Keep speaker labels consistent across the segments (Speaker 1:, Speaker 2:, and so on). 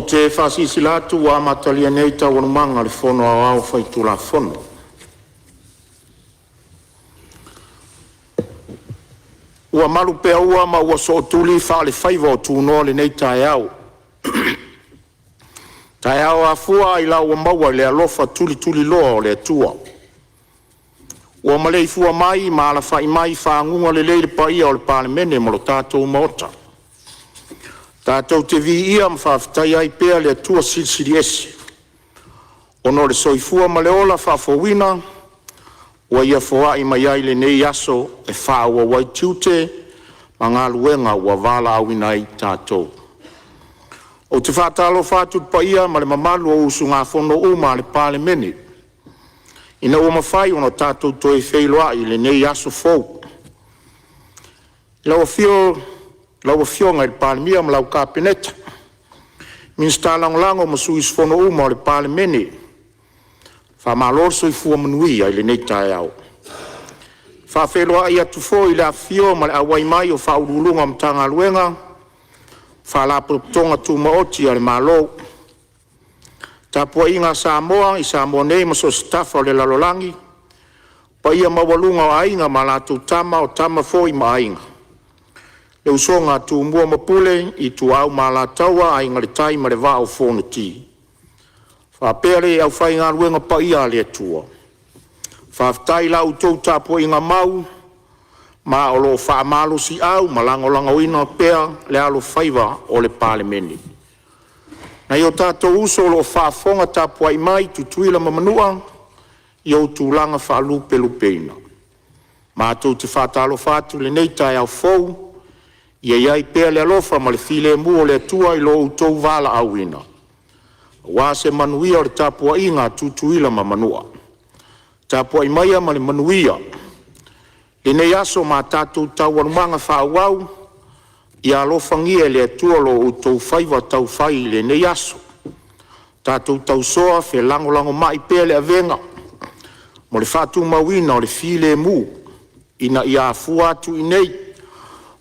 Speaker 1: Ou te faasilasila atu ua amatalia nei Taualumaga a le Fono Aoao Faitulafono. Ua malupeaua ma ua sootuli faalefaiva o tunoa o lenei taeao, taeao afua ailao ua maua i le alofa tulituliloa o le Atua. Ua maleifua mai ma alafai mai i faguga lelei le paia o le Palemene ma lo tatou Maota. Tatou te viia ma faafetaia ai pea le Atua Silisili Ese, ona o le soifua ma le ola faafouina ua Ia foai mai ai lenei aso e faaauau ai tiute ma galuega ua valaauina ai tatou. Ou te faatalofa atu i le paia ma le mamalu o usugafono uma a le Palemene ina ua mafai ona tatou toe feiloai i lenei aso fou. I lau afio lau Afioga i le Palemia ma lau Kapeneta, Minisita Lagolago ma sui usufono uma o le Palemene, faamalo le soifua manuia i lenei taeao. E faafeiloai atu foi i le afifio ma le auai mai o Ofisa Sili o Pulega o Matagaluega ma Faalapotopotoga Tumaoti a le Malo. Le tapuaiga a Samoa i Samoa nei ma so o se tafa o le lalolagi, paia maualuga o Aiga ma latou Tama, o Tama foi ma Aiga, le usoga a Tumua ma Pule, Ituau ma Alataua, Aiga i le Tai ma le Vaa o Fonoti, faapea le aufaigaluega paia a le Atua. Faafetai i la outou tapuaiga mau ma o lo o faamalosiau ma lagolagoina pea le alofaiva o le Palemene. Nai o tatou uso o lo o faafofoga tapuai mai i Tutuila ma Manua, i ou tulaga faalupelupeina, matou te faatalofa atu i lenei taeao fou. Ia i ai pea le alofa ma le filemu o le Atua i lo outou valaauina aua se manuia o le tapuaiga a Tutuila ma Manua. Tapuai maia ma le manuia lenei aso ma a tatou taualumaga faaauau. Ia alofagia e le Atua lo outou faiva taufai i lenei aso. Tatou tausoa felagolagomai pea le avega mo le faatumauina o le filemu ina ia afua atu i inei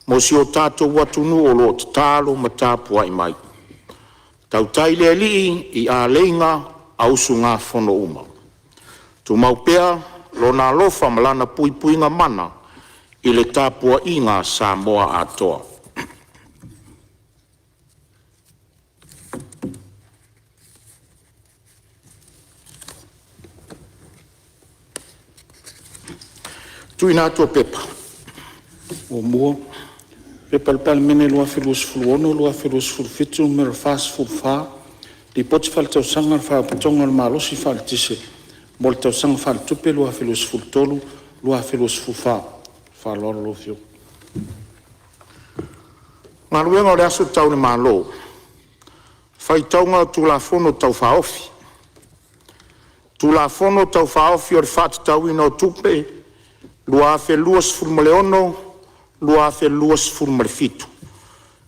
Speaker 1: mo si o tatou atunuu o lo o tatalo ma tapuai mai. Tautai le Alii i aleiga a usugafono uma. Tumau pea Lona alofa ma Lana puipuiga mana i le tapuaiga a Samoa atoa. 1. P.P.2026/2027 Nu.44, Lipoti Faaletausaga a le Faalapotopotoga o le Malosi Faaeletise mo le Tausaga Faaletupe 2023/2024. Ma le faaaloalo lau Afioga. Galuega. A Tau i le Faitauga o Tulafono Tau Faaofi. Tulafono Tau Faaofi o le Faatatauina o Tupe 2023/2024,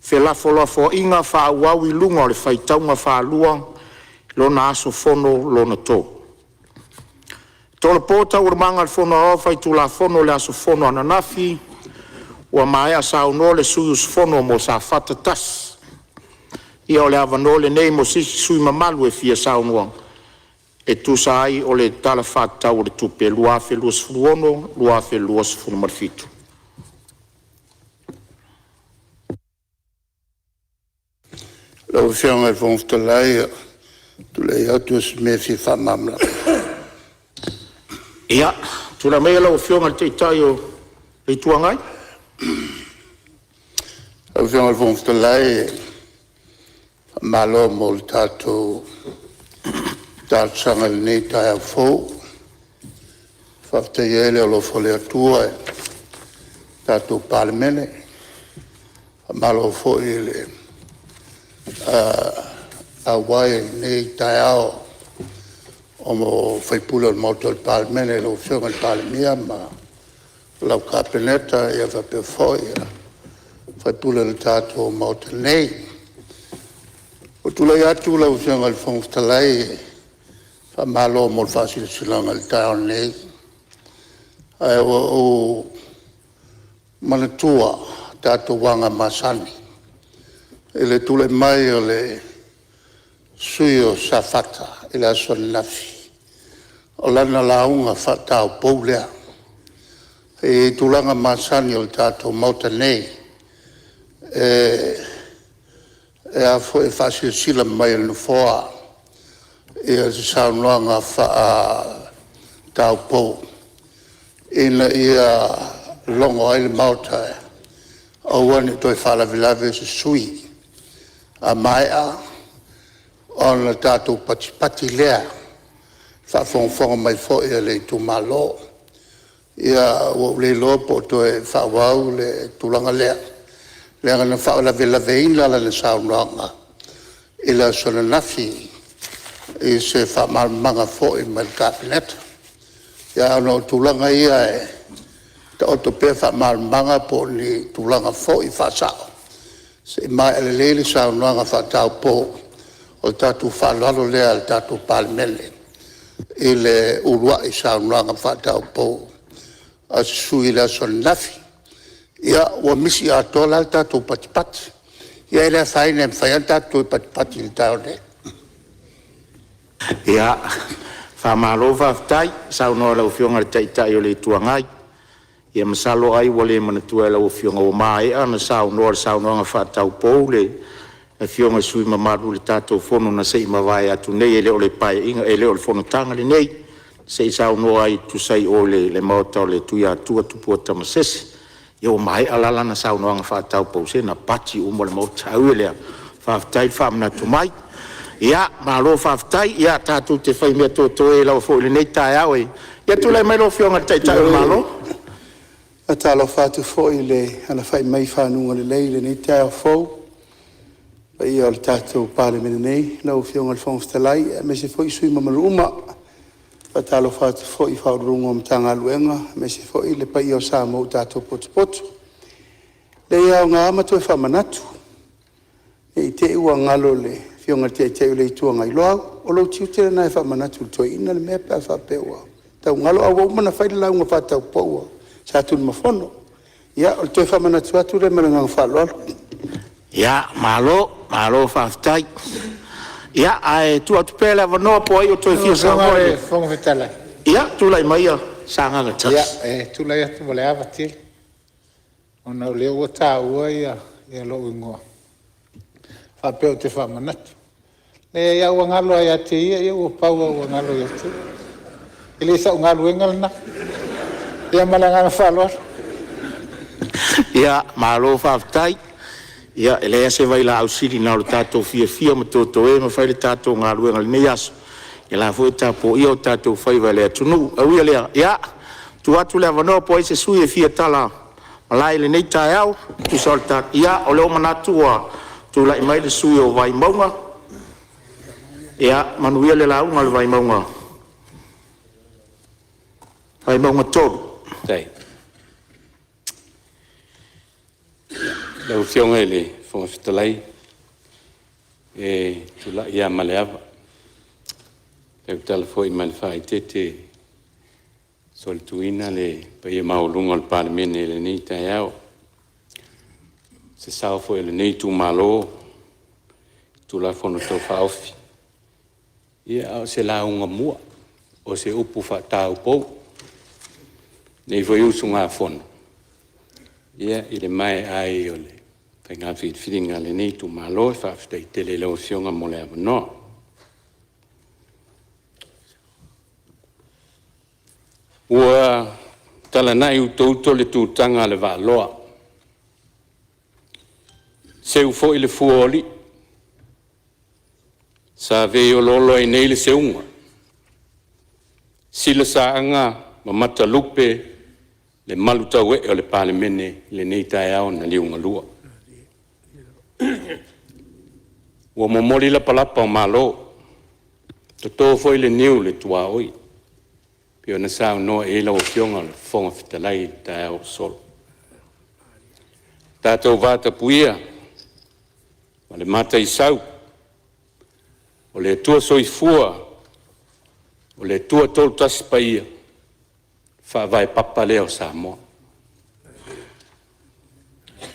Speaker 1: felafolafoaiga faaauau i luga o le faitauga faalua i lona aso fono lona 3. E tolopo Taualumaga a le Fono Aoao Faitulafono i le aso fono ananafi ua maea saunoa le sui usufono mo Safata 1. Ia o le avanoa lenei mo se isi sui usufono mamalu e fia saunoa e tusa ai o le Tala Faatatau o le Tupe 2026/2027.
Speaker 2: Lau Afioga i le Fofoga Fetalai, ou te tulai atu o se mea e fia faamalamalama.
Speaker 1: Ia, tulai maia lau Afioga i le Taitai o le Itu Agai.
Speaker 2: Lau Afioga i le Fofoga Fetalai, faamalo mo le tatou talosaga i lenei taeao fou. E faafetaia ai le alofa o le Atua i le tatou Palemene. Faamalo foi i le auai i lenei taeao o sui usufono o le Maota o le Palemene i lau Afioga i le Palemia ma lau Kapeneta faapea foi sui usufono o le tatou Maota nei. Ua ou tulai atu lau Afioga i le Fofoga Fetalai e faamalo mo le faasilasilaga i le taeao nei. Ae ua ou manatua tatou aga masani i le tulai mai o le sui usufono o Safata i le aso ananafi, o lana lauga faataupou lea. I tulaga masani o le tatou Maota nei, e faasilasila mai e le Nofoa se saunoaga faataupou ina ia logo ai le Maota, aua ne i toe faalavelave se sui usufono. A maea ona tatou patipati lea i le faafogafoga mai foi a le itumalo. Ia, ua ou le iloa po o toe faaauau le tulaga lea, leaga na faalavelaveina lana saunoaga i le aso ananafi i se faamalamalamaga foi mai le Kapeneta. Ia, ae ona o tulaga ia e taoto pea faamalamalamaga po o ni tulaga foi faasao se i maea lelei le saunoaga faataupou. O le tatou faaaloalo lea a le tatou Palemene i le uluai saunoaga faataupou a se sui usufono i le aso ananafi. Ia, ua misi atoa la le tatou patipati. Ia e le afaina e mafai lava ona tatou toe patipati i le taeao nei. Ia, faamalo faafetai saunoa i lau Afioga i le Taitai o le Itu Agai. Ia masalo ai ua le manatua e lau Afioga, ua maea ona saunoa i le saunoaga faataupou le Afioga i le sui usufono mamalu i le tatou fono na se i mavae atu nei, e le o le Paeaiga, e le o le fonotaga lenei, se i saunoa ai e tusa ai o le maota o le Tuiatua Tupua Tamasese. Ia ua maea la lana saunoaga faataupou, se na pati uma le Maota. Ae ui i lea, faafetai le faamanatu mai. Ia malo faafetai, ia tatou te faimea toetoe lava foi i lenei taeao. Ia tulai mai lau Afioga i le Taitai o le Malo.
Speaker 3: E faatalofa atu foi i le alafai mai i fanuga lelei i lenei taeao fou i le paia o le tatou Palemene nei, lau Afioga i le Fofoga Fetalai aemaise foi sui usufono mamalu uma. E faatalofa atu foi i Ofisa Sili o Pulega o Matagaluega aemaise foi le paia o Samoa ua tatou potopoto. E leai e aoga lava ma toe faamanatu, ne i te i ua galo i le Afioga i le Taitai o le Itu Agai. Loau, o lou tiute lena e faamanatu i le toeaina le mea pe a faapea ua tau galo, ae ua uma ona fai le lauga faataupou a Satunumafono. Ia, o le toe faamanatu atu lea ma le agaga faaaloalo.
Speaker 1: Ia, malo, malo faafetai. Ia, ae tuu atu pea le avanoa po o ai o toe fia
Speaker 4: Lau Afioga
Speaker 1: saunoa.
Speaker 4: i le Fofoga Fetalai…
Speaker 1: Ia, tulai maia Sagaga 1.
Speaker 4: Ia, e tulai atu ma le ava tele ona o lea ua taua lou igoa faapea ou te faamanatu. Leai a ua galo lava ia te ia, ia ua pau lava ua galo ia te ia. E le sau galuega lena. Ia ma le agaga faaaloalo.
Speaker 1: Ia, malo faafetai. Ia e leai lava se vailaau sili na o le tatou fiafia ma totoē ma fai le tatou galuega i lenei aso, ia la foi e tapuaia o tatou faiva e le atunuu. Ae ui i lea, ia tuu atu le avanoa po o ai se sui usufono e fia talamalae i lenei taeao e tusa o le ta… Ia, o lea ua manatu ua tulai mai le sui usufono o Vaimauga. Ia manuia le lauga a le Vaimauga 3.
Speaker 5: Lau Afioga i le Fofoga Fetalai, e tulai lava ma le ava e tautala foi ma le faaeteete e solituina le paia maualuga o le Palemene i lenei taeao, o se sao foi o lenei itumalo i le Tulafono Tau Faaofi, a o se lauga mua, o se upu faataupou a lenei foi usugafono i le maea ai o le faiga filifiliga a lenei itumalo. Faafetai tele i lau Afioga mo le avanoa. Ua talanai utouto le tutaga a le vaaloa, seu foi le fua o alii, sa veioloolo ai nei le seuga, silasaaga ma matalupe le malutauee o le Palemene i lenei taeao na liugalua. Ua momoli lapalapa o malo, toto foi le niu i le tuaoi pei ona saunoa i ai lau Afioga i le Fofoga Fetalai i le taeao ua sola. Tatou vatapuia ma le mataisau, o le Atua Soifua, o le Atua Toatasi Paia, Faavae papa lea o Samoa.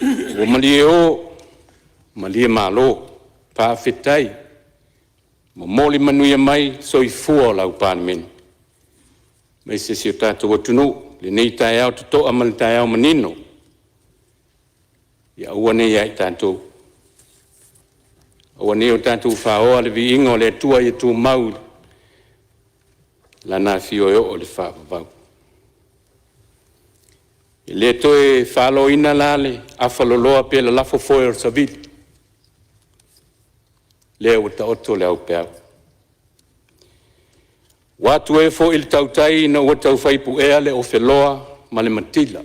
Speaker 5: Ua malie o, malie malo, faafetai. Momoli manuia mai soifua o lau Palemene aemaise si o tatou atunuu i lenei taeao toto'a ma le taeao manino. Ia aua ne i ia i tatou, aua ne i o tatou faoa le viiga o le Atua ia tumau i Lana afio e oo i le faavavau. E le toe faloina la le afaloloa pe lalafo foe o le savili, o lea ua taoto le aupeau. Ua atu foi le tautai ina ua taufai puea le ofeloa ma le matila,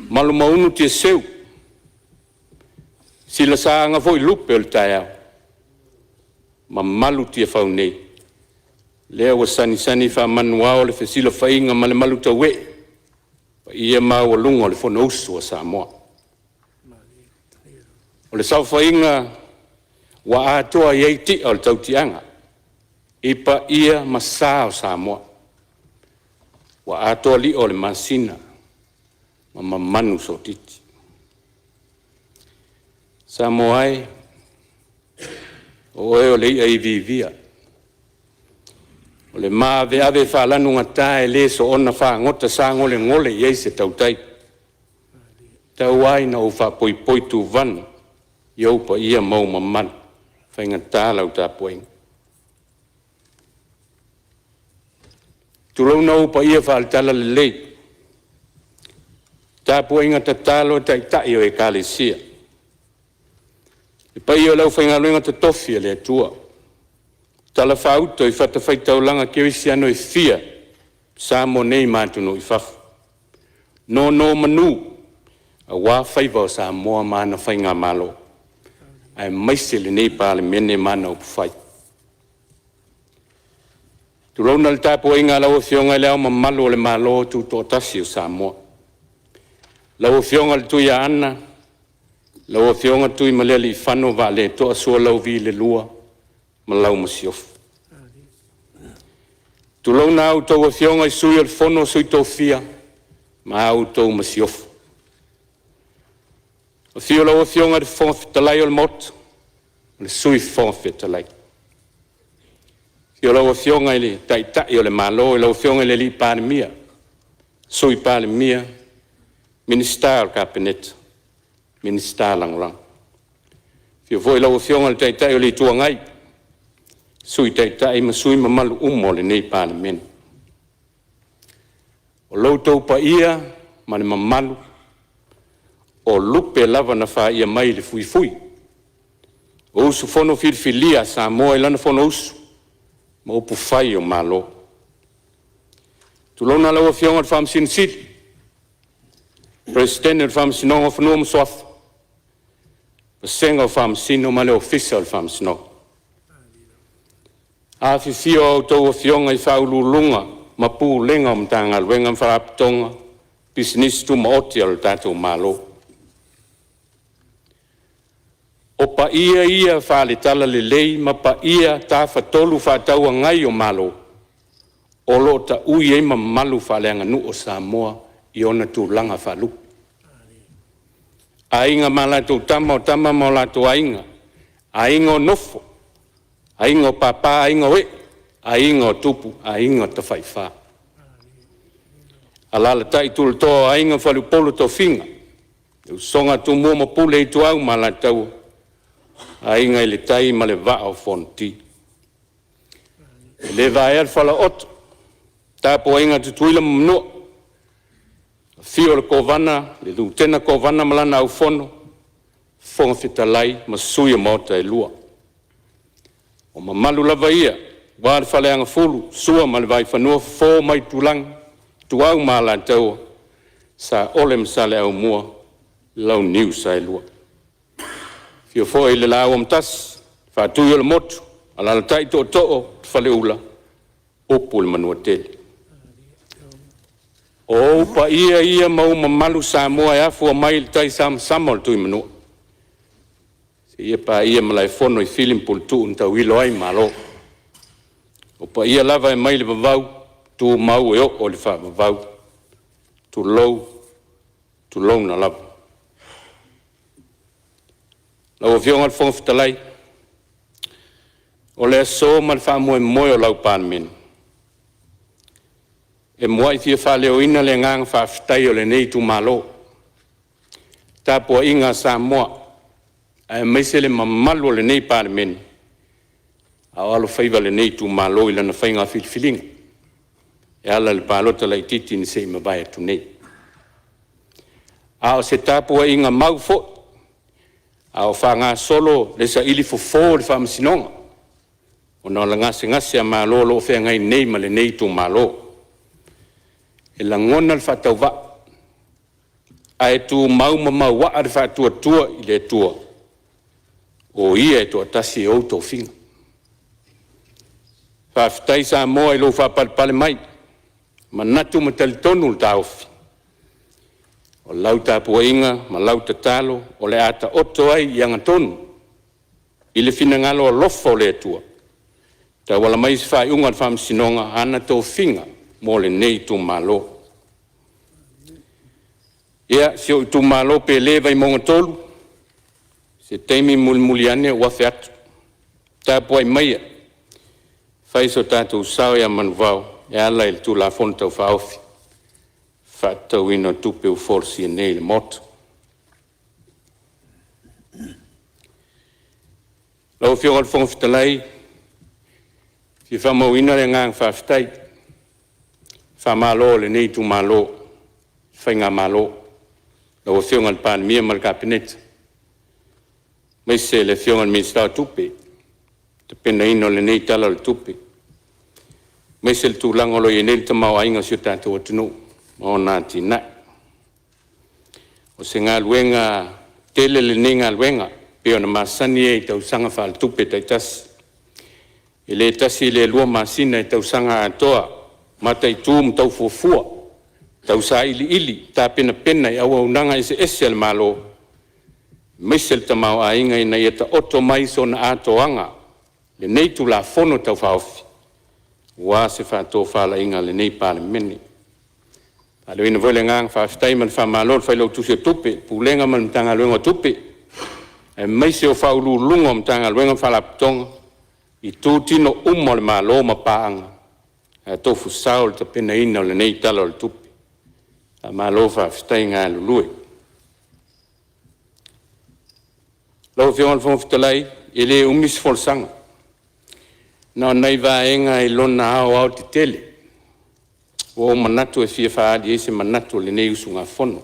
Speaker 5: malumaunu tiaseu, silasaaga foi lupe o le taeao, mamalu Tiafau nei, lea ua sanisani faamanuao le fesilafaiga ma le malutauee e paia maualuga o le Fonousu a Samoa. O le saofaiga ua atoa i ai ti'a o le tautiaga i paia ma sa o Samoa, ua atoa lio o le masina ma mamanu sotiti. Samoa e, o oe o le i'a iviivia, o le maaveave faalanugata e le soona fagota sagolegole i ai se tautai, tau lava ina ou faapoipoi tuvana i ou paia ma ou mamalu, e faigata lau tapuaiga. Tulouna ou paia faale-Talalelei, tapuaiga tatalo a Taitai o Ekalesia, le paia o le aufaigaluega totofi a le Atua o talafaauto i fatafaitaulaga kerisiano e fia i Samoa nei ma atunuu i fafo, nonomanu aua faiva o Samoa ma ana faigamalo, aemaise lenei Palemene ma ana upufai. Tulouna le tapuaiga a lau Afioga i Le Ao Mamalu o le Malo Tutoatasi o Samoa, lau Afioga i le Tuiaana lau Afioga Tuimalealiifano Vaaleto'a Sualauvi II ma lau Masiofo. Tulouna a outou Afioga i Sui o le Fono a Sui Tofia ma a outou Masiofo. Afio lau Afioga i le Fofoga Fetalai o le Maota ma le Sui Fofoga Fetalai. Afio lau Afioga i le Taitai o le Malo lau Afioga i le Palemia, Sui Palemia, Minisita o le Kapeneta, Minisita Lagolago. Afio foi lau Afioga i le Taitai o le Itu Agai, Sui Taitai ma sui usufono mamalu uma o lenei Palemene. O lo outou paia ma le mamalu o lupe lava na faia mai le fuifui o usufono filifilia a Samoa i lana Fonousu ma upufai o Malo. Tulouna lau Afioga i le Faamasino Sili, Peresetene o le Faamasinoga o Fanua ma Suafa, vasega o Faamasino ma le Ofisa o le Faamasinoga. Afifio a outou Afioga i Faauluuluga ma Pulega o Matagaluega ma Faalapotopotoga, Pisinisi Tumaoti a le tatou Malo. O paia ia faale-Talalelei ma paia Tafatolu Fefaatauagai o Malo o lo o taui ai mamalu faaleaganuu a Samoa i ona tulaga faalupe. Aiga ma latou Tama, o Tama ma o latou Aiga, Aiga o Nofo, Aiga o Papa, Aiga o Ee, Aiga o Tupu, Aiga Tafaifa. Alaalatai tulatoa o Aiga ma Faleupolu o tofiga, le usoga a Tumua ma Pule, Ituau ma Alataua, Aiga i le Tai ma le Vaa o Fonoti. E le vaea le falaooto i le tapuaiga a Tutuila ma Manua, afio le Kovana, le Lutena Kovana ma lana Aufono, Fofoga Fetalai ma Sui o Maota e Lua. O mamalu lava ia aua le Faleagafulu, Sua ma le Vaifanua, Fofo ma Aitulagi, Ituau ma Alataua, Saole ma Saleaaumua, Launiu Saelua. Afio foi le Laauamatasi, Faatuiolemotu, alaalatai tootoo o le Faleula, upu i le Manuatele. O ou paia ia ma ou mamalu Samoa e afua mai i le taisamasama o le Tuimanua seia paia Malaefono i Fili ma Puletuu na tauilo ai Malo. O paia lava e mai le vavau tumau e oo i le faavavau. Tulou, tulouna lava. Lau Afioga i le Fofoga Fetalai, O le aso ma le faamoemoe o lau Palemene, e mua'i fia faaleoina le agaga faafetai o lenei itumalo i le tapuaiga a Samoa aemaise le mamalu o lenei Palemene a o alofaiva lenei itumalo i lana faiga filifiliga e ala i le palota laitiiti na se i mavae atu nei. A o se tapuaiga mau foi a o faagasolo le saili fofo o le Faamasinoga ona o le gasegase a malo o lo o feagai nei ma lenei itumalo. E lagona le faatauvaa ae tumau ma mauaa le faatuatua i le Atua o Ia e toatasi e ou tofiga. Faafetai Samoa i lou faapalepale mai, e manatu ma talitonu le taofi, o lau tapuaiga ma lau tatalo o le a taoto ai i agatonu i le finagalo alofa o le Atua e tauala mai i se faaiuga a le Faamasinoga ana tofiga mo lenei itumalo. Ia, si ou itumalo pele Vaimauga 3, se taimi mulimuli ane ou afe atu, tapuai maia e fai so tatou sao ia Manuvao e ala i le Tulafono Tau Faaofi Faatatauina o Tupe ua folasia nei i le Maota. Lau Afioga i le Fofoga Fetalai, e fia faamauina le agaga faafetai i le faamalo a lenei itumalo i le Faigamalo, lau Afioga i le Palemia ma le Kapeneta aemaise le Afioga i le Minisita o Tupe i le tapenaina o lenei Tala o le Tupe, aemaise le tulaga o lo o i ai nei le tamaoaiga o si o tatou atunuu ma ona atinae. O se galuega tele lenei galuega e pei ona masani ai i tausaga faaletupe taitasi. E le tasi le lua masina e tausaga atoa mataitu ma tau fuafua, tau sailiili tapenapena i auaunaga eseese a le Malo aemaise le tamaoaiga ina ia taoto mai i sona atoaga lenei Tulafono Tau Faaofi aua se faatofalaiga a lenei Palemene. E faaleoina foi le agaga faafetai ma le faamalo i le Failautusi o Tupe, Pulega ma le Matagaluega o Tupe aemaise o Faauluuluga o Matagaluega ma Faalapotopotoga i itutino uma o le Malo ma paaga sa tofu sao i le tapenaina o lenei Tala o le Tupe. Faamalo faafetai galulue. Lau Afioga i le Fofoga Fetalai, e le umi se folasaga, na o nai vaega i lona aoaotetele ua ou manatu e fia faaali ai se manatu o lenei usugafono.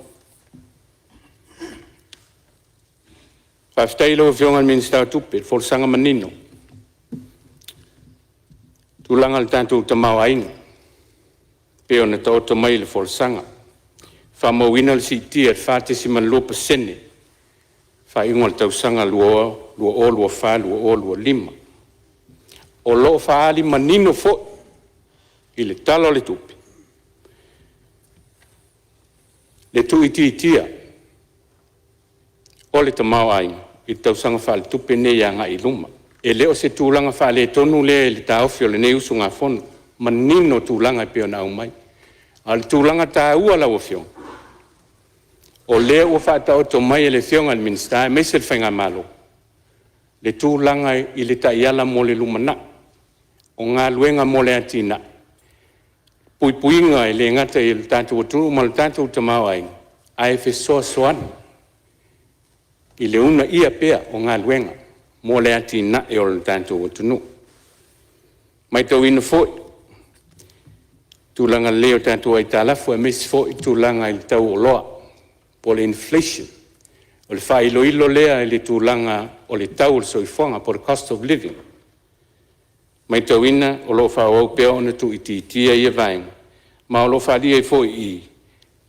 Speaker 5: Faafetai i lau Afioga i le Minisita o Tupe i le folasaga manino i le tulaga o le tatou tamaoaiga e pei ona taoto mai i le folasaga, faamauina le siitia i le 4.2% i le faaiuga o le tausaga 2024/2025. O lo o faaali manino foi i le Tala o le Tupe le tuuitiitia o le tamaoaiga i le tausaga faaletupe lenei agai i luma. E le o se tulaga faaletonu lea i le taofi o lenei usugafono, e manino tulaga e pei ona aumai. A o le tulaga taua lau Afioga, o lea ua faataoto mai e le Afioga i le Minisita aemaise le faigamalo le tulaga i le taiala mo le lumanai, o galuega mo le atinae, puipuiga e le gata i le tatou atunuu ma le tatou tamaoaiga, ae fesoasoani i le uunaia pea o galuega mo le atinae o le tatou atunuu. E matauina foi tulaga lelei o tatou aitalafu aemaise foi tulaga i le tau o oloa po o le inflation. O le faailoilo lea i le tulaga o le tau o le soifuaga po o le cost of living. E matauina o lo o faaauau pea ona tuuitiitia ia vaega ma o lo o faaalia ai foi i i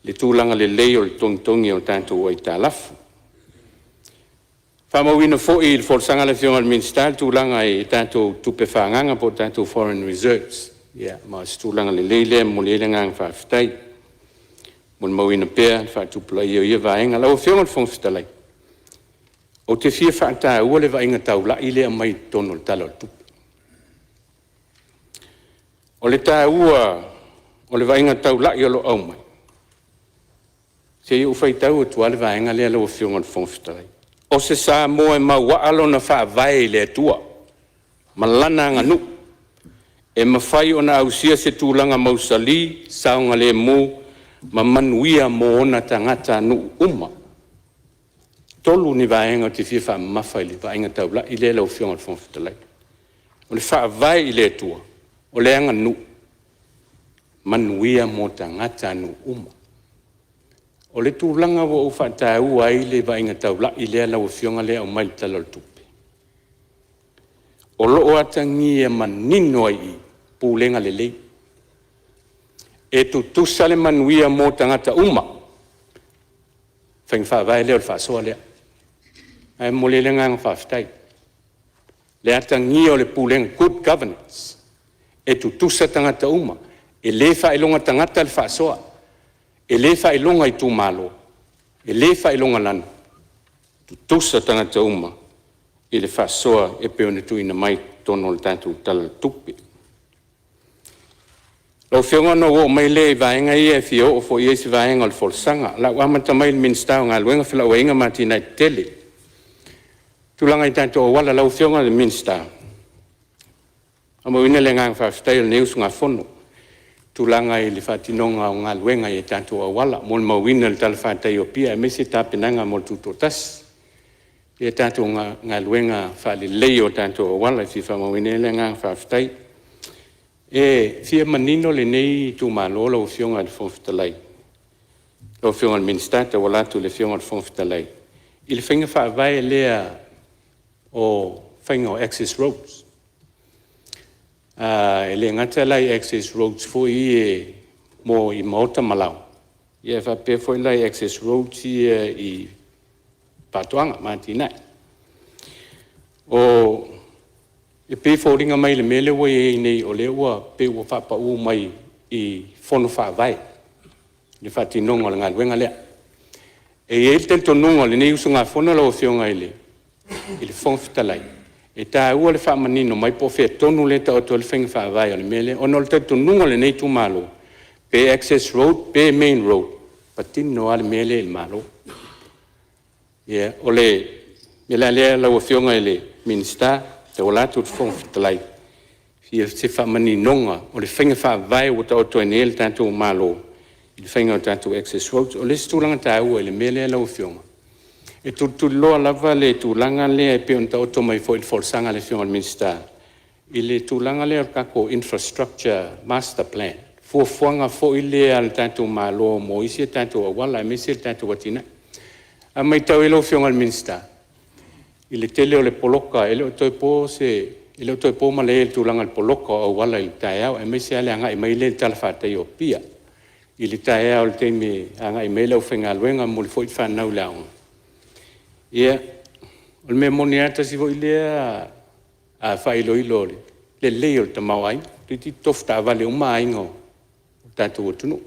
Speaker 5: le tulaga lelei o le togitogi o tatou aitalafu. E faamauina foi i le folasaga a le Afioga i le Minisita le tulaga i tatou tupe faaagaga po o tatou foreign reserves, ma o se tulaga lelei lea e momoli ai le agaga faafetai. E molimauina pea le faatupulaia o ia vaega. Lau Afioga i le Fofoga Fetalai, ou te fia faataua le vaaiga taulai lea e aumai i totonu o le Tala o le Tupe. O le taua o le vaaiga taulai o lo o aumai, se i ou faitau atu lava le vaega lea lau Afioga i le Fofoga Fetalai. O se Samoa e mauaa lona faavae i le Atua ma lana aganuu e mafai ona ausia se tulaga mausali, saogalemu ma manuia mo ona tagatanuu uma. E tolu ni vaega ou te fia faamamafa i le vaaiga taulai lea lau Afioga i le Fofoga Fetalai, o le Faavae i le Atua, o le aganuu, manuia mo tagatanuu uma. O le tulaga ua ou faataua ai le vaaiga taulai lea lau Afioga lea e aumai i le Tala o le Tupe, o lo o atagia manino ai i i pulega lelei. E tutusa le manuia mo tagata uma, faiga faavae lea o le faasoa lea. Ae momoli ai le agaga faafetai, le atagia o le pulega, good governance, e tutusa tagata uma, e le faailoga tagata le faasoa, e le faailoga itumalo, e le faailogalanu, tutusa tagata uma i le faasoa e pei ona tuuina mai i totonu o le tatou Tala o le Tupe. Lau Afioga ona ou oo mai lea i vaega ia e fia oo foi i ai se vaega o le folasaga. O le a ou amata mai i le Minisita o Galuega, Felauaiga ma Atinae Eseese. Tulaga i tatou auala, lau Afioga i le Minisita, e faamauina le agaga faafetai o lenei usugafono i tulaga i le faatinoga o galuega i tatou auala. Ua molimauina i le talafatai o Apia aemaise tapenaga mo le Tutoatasi i tatou galuega faaleleia o tatou auala. E fia faamauina ai le agaga faafetai. E fia manino lenei itumalo lau Afioga i le Fofoga Fetalai, lau Afioga i le Minisita e tauala atu i le Afioga i le Fofoga Fetalai i le faiga faavae lea o faiga o access roads. E le gata la i access roads foi ia mo i maota ma laoa, ae faapea foi la i access roads ia i faatoaga ma atinae. E pei e foliga mai i le mea lea ua i ai nei o lea ua pei ua faapau mai i fono faavae le faatinoga o le galuega lea. E i ai le talitonuga o lenei usugafono lau Afioga i le Fofoga Fetalai, e taua le faamanino mai po o fea tonu lea e taoto ai le faiga faavae o le mea lea, ona o le talitonuga o lenei itumalo, pe access road pe main road, e patino lava le mea lea i le Malo. O le mea la lea lau Afioga i le Minisita e tauala atu i le Fofoga Fetalai, e fia o se faamaninoga o le faiga faavae ua taoto ai nei le tatou Malo i le faiga o tatou access roads. O le isi tulaga taua i le mea lea lau Afioga, e tulituliloa lava le tulaga lea e pei ona taoto mai foi i le folasaga a le Afioga i le Minisita i le tulaga lea o le tatou infrastructure master plan, fuafuaga foi lea a le tatou Malo mo isi a tatou auala aemaise le tatou atinae. A matau i ai lau Afioga i le Minisita i le tele o le poloka, e le o toe po malae i le tulaga o le poloka o auala i le taeao aemaise lava le agai mai lea i le talafatai o Apia i le taeao i le taimi e agai mai ai le aufaigaluega e momoli foi le fanau i le aoga. Ia, o le mea moni lava tasi foi lea faailoilo o le lelei o le tamaoaiga, toeitiiti tofu taavale uma aiga o le tatou atunuu.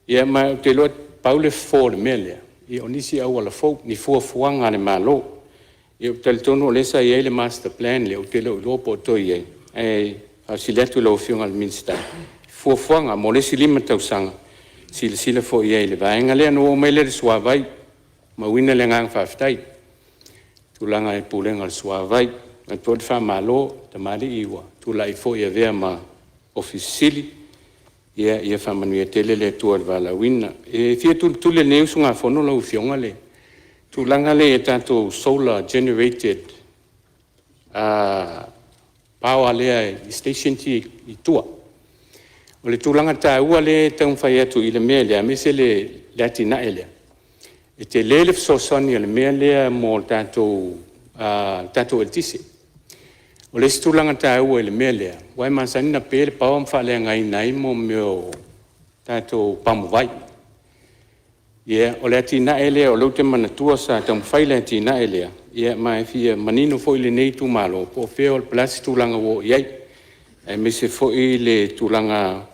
Speaker 5: Ia ma ou te iloa pau le fofo o le mea lea, o nisi auala fou, ni fuafuaga a le Malo. Ia ou te talitonu o lea sa i ai le master plan lea, ou te le o iloa po o toe i ai, ae faafesili atu i lau Afioga i le Minisita i fuafuaga mo le isi 5 tausaga e silasila foi i ai i le vaega lea. Ona ou oo mai lea i le suavai. E momoli le agaga faafetai i le tulaga i le Pulega o le Suavai. E avatu foi le faamalo i tamalii ua tulai foi e avea ma Ofisa Sili, ia faamanuia tele le Atua i le valaauina. E fia tulituli e lenei usugafono lau Afioga le tulaga lea i tatou solar generated power lea i stations ia e i tua. O le tulaga taua lea e taumafai atu i le mea lea aemaise le atinae lea, e tele le fesoasoani a le mea lea mo le tatou eletise. O le isi tulaga taua i le mea lea, aua e masani ona pe le power ma faaleagaina ai mea o tatou pamuvai. Ia, o le atinae lea o lea ou te manatua sa taumafai le atinae lea, ma e fia manino foi lenei itumalo po o fea, po o le a se tulaga ua oo i ai, aemaise foi le tulaga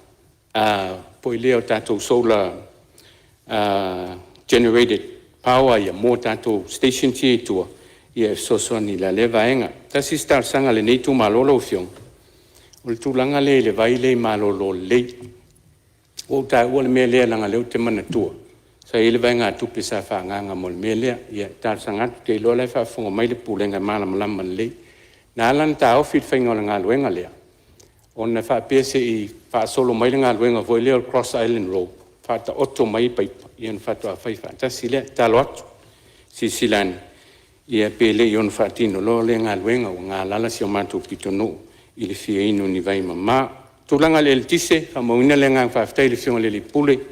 Speaker 5: foi lea o tatou solar generated power ia mo tatou stations ia e i tua e fesoasoani i la lea vaega. Tasi isi talosaga a lenei itumalo lau Afioga, o le tulaga lea i le vai lea i Malololelei. Ua ou taua le mea lea leaga o lea ou te manatua sa i ai le vaegatupe sa faaagaaga mo le mea lea. Ia e talosaga atu, ou te iloa o la e faafofoga mai le Pulega e malamalama lelei. Na ala ona taofi le faiga o le galuega lea, ona e faapea se i faasolo mai le galuega foi lea o le cross island road faataoto mai paipa ona faatoa fai faatasi lea. E tatalo atu, silasila ane pe le i ono faatino loa lea galuega ua galala si o matou pitonuu i le fia inu i ni vai mama. O le tulaga i le eletise, e faamauina le agaga faafetai i le Afioga i le Ofisa Sili o Pulega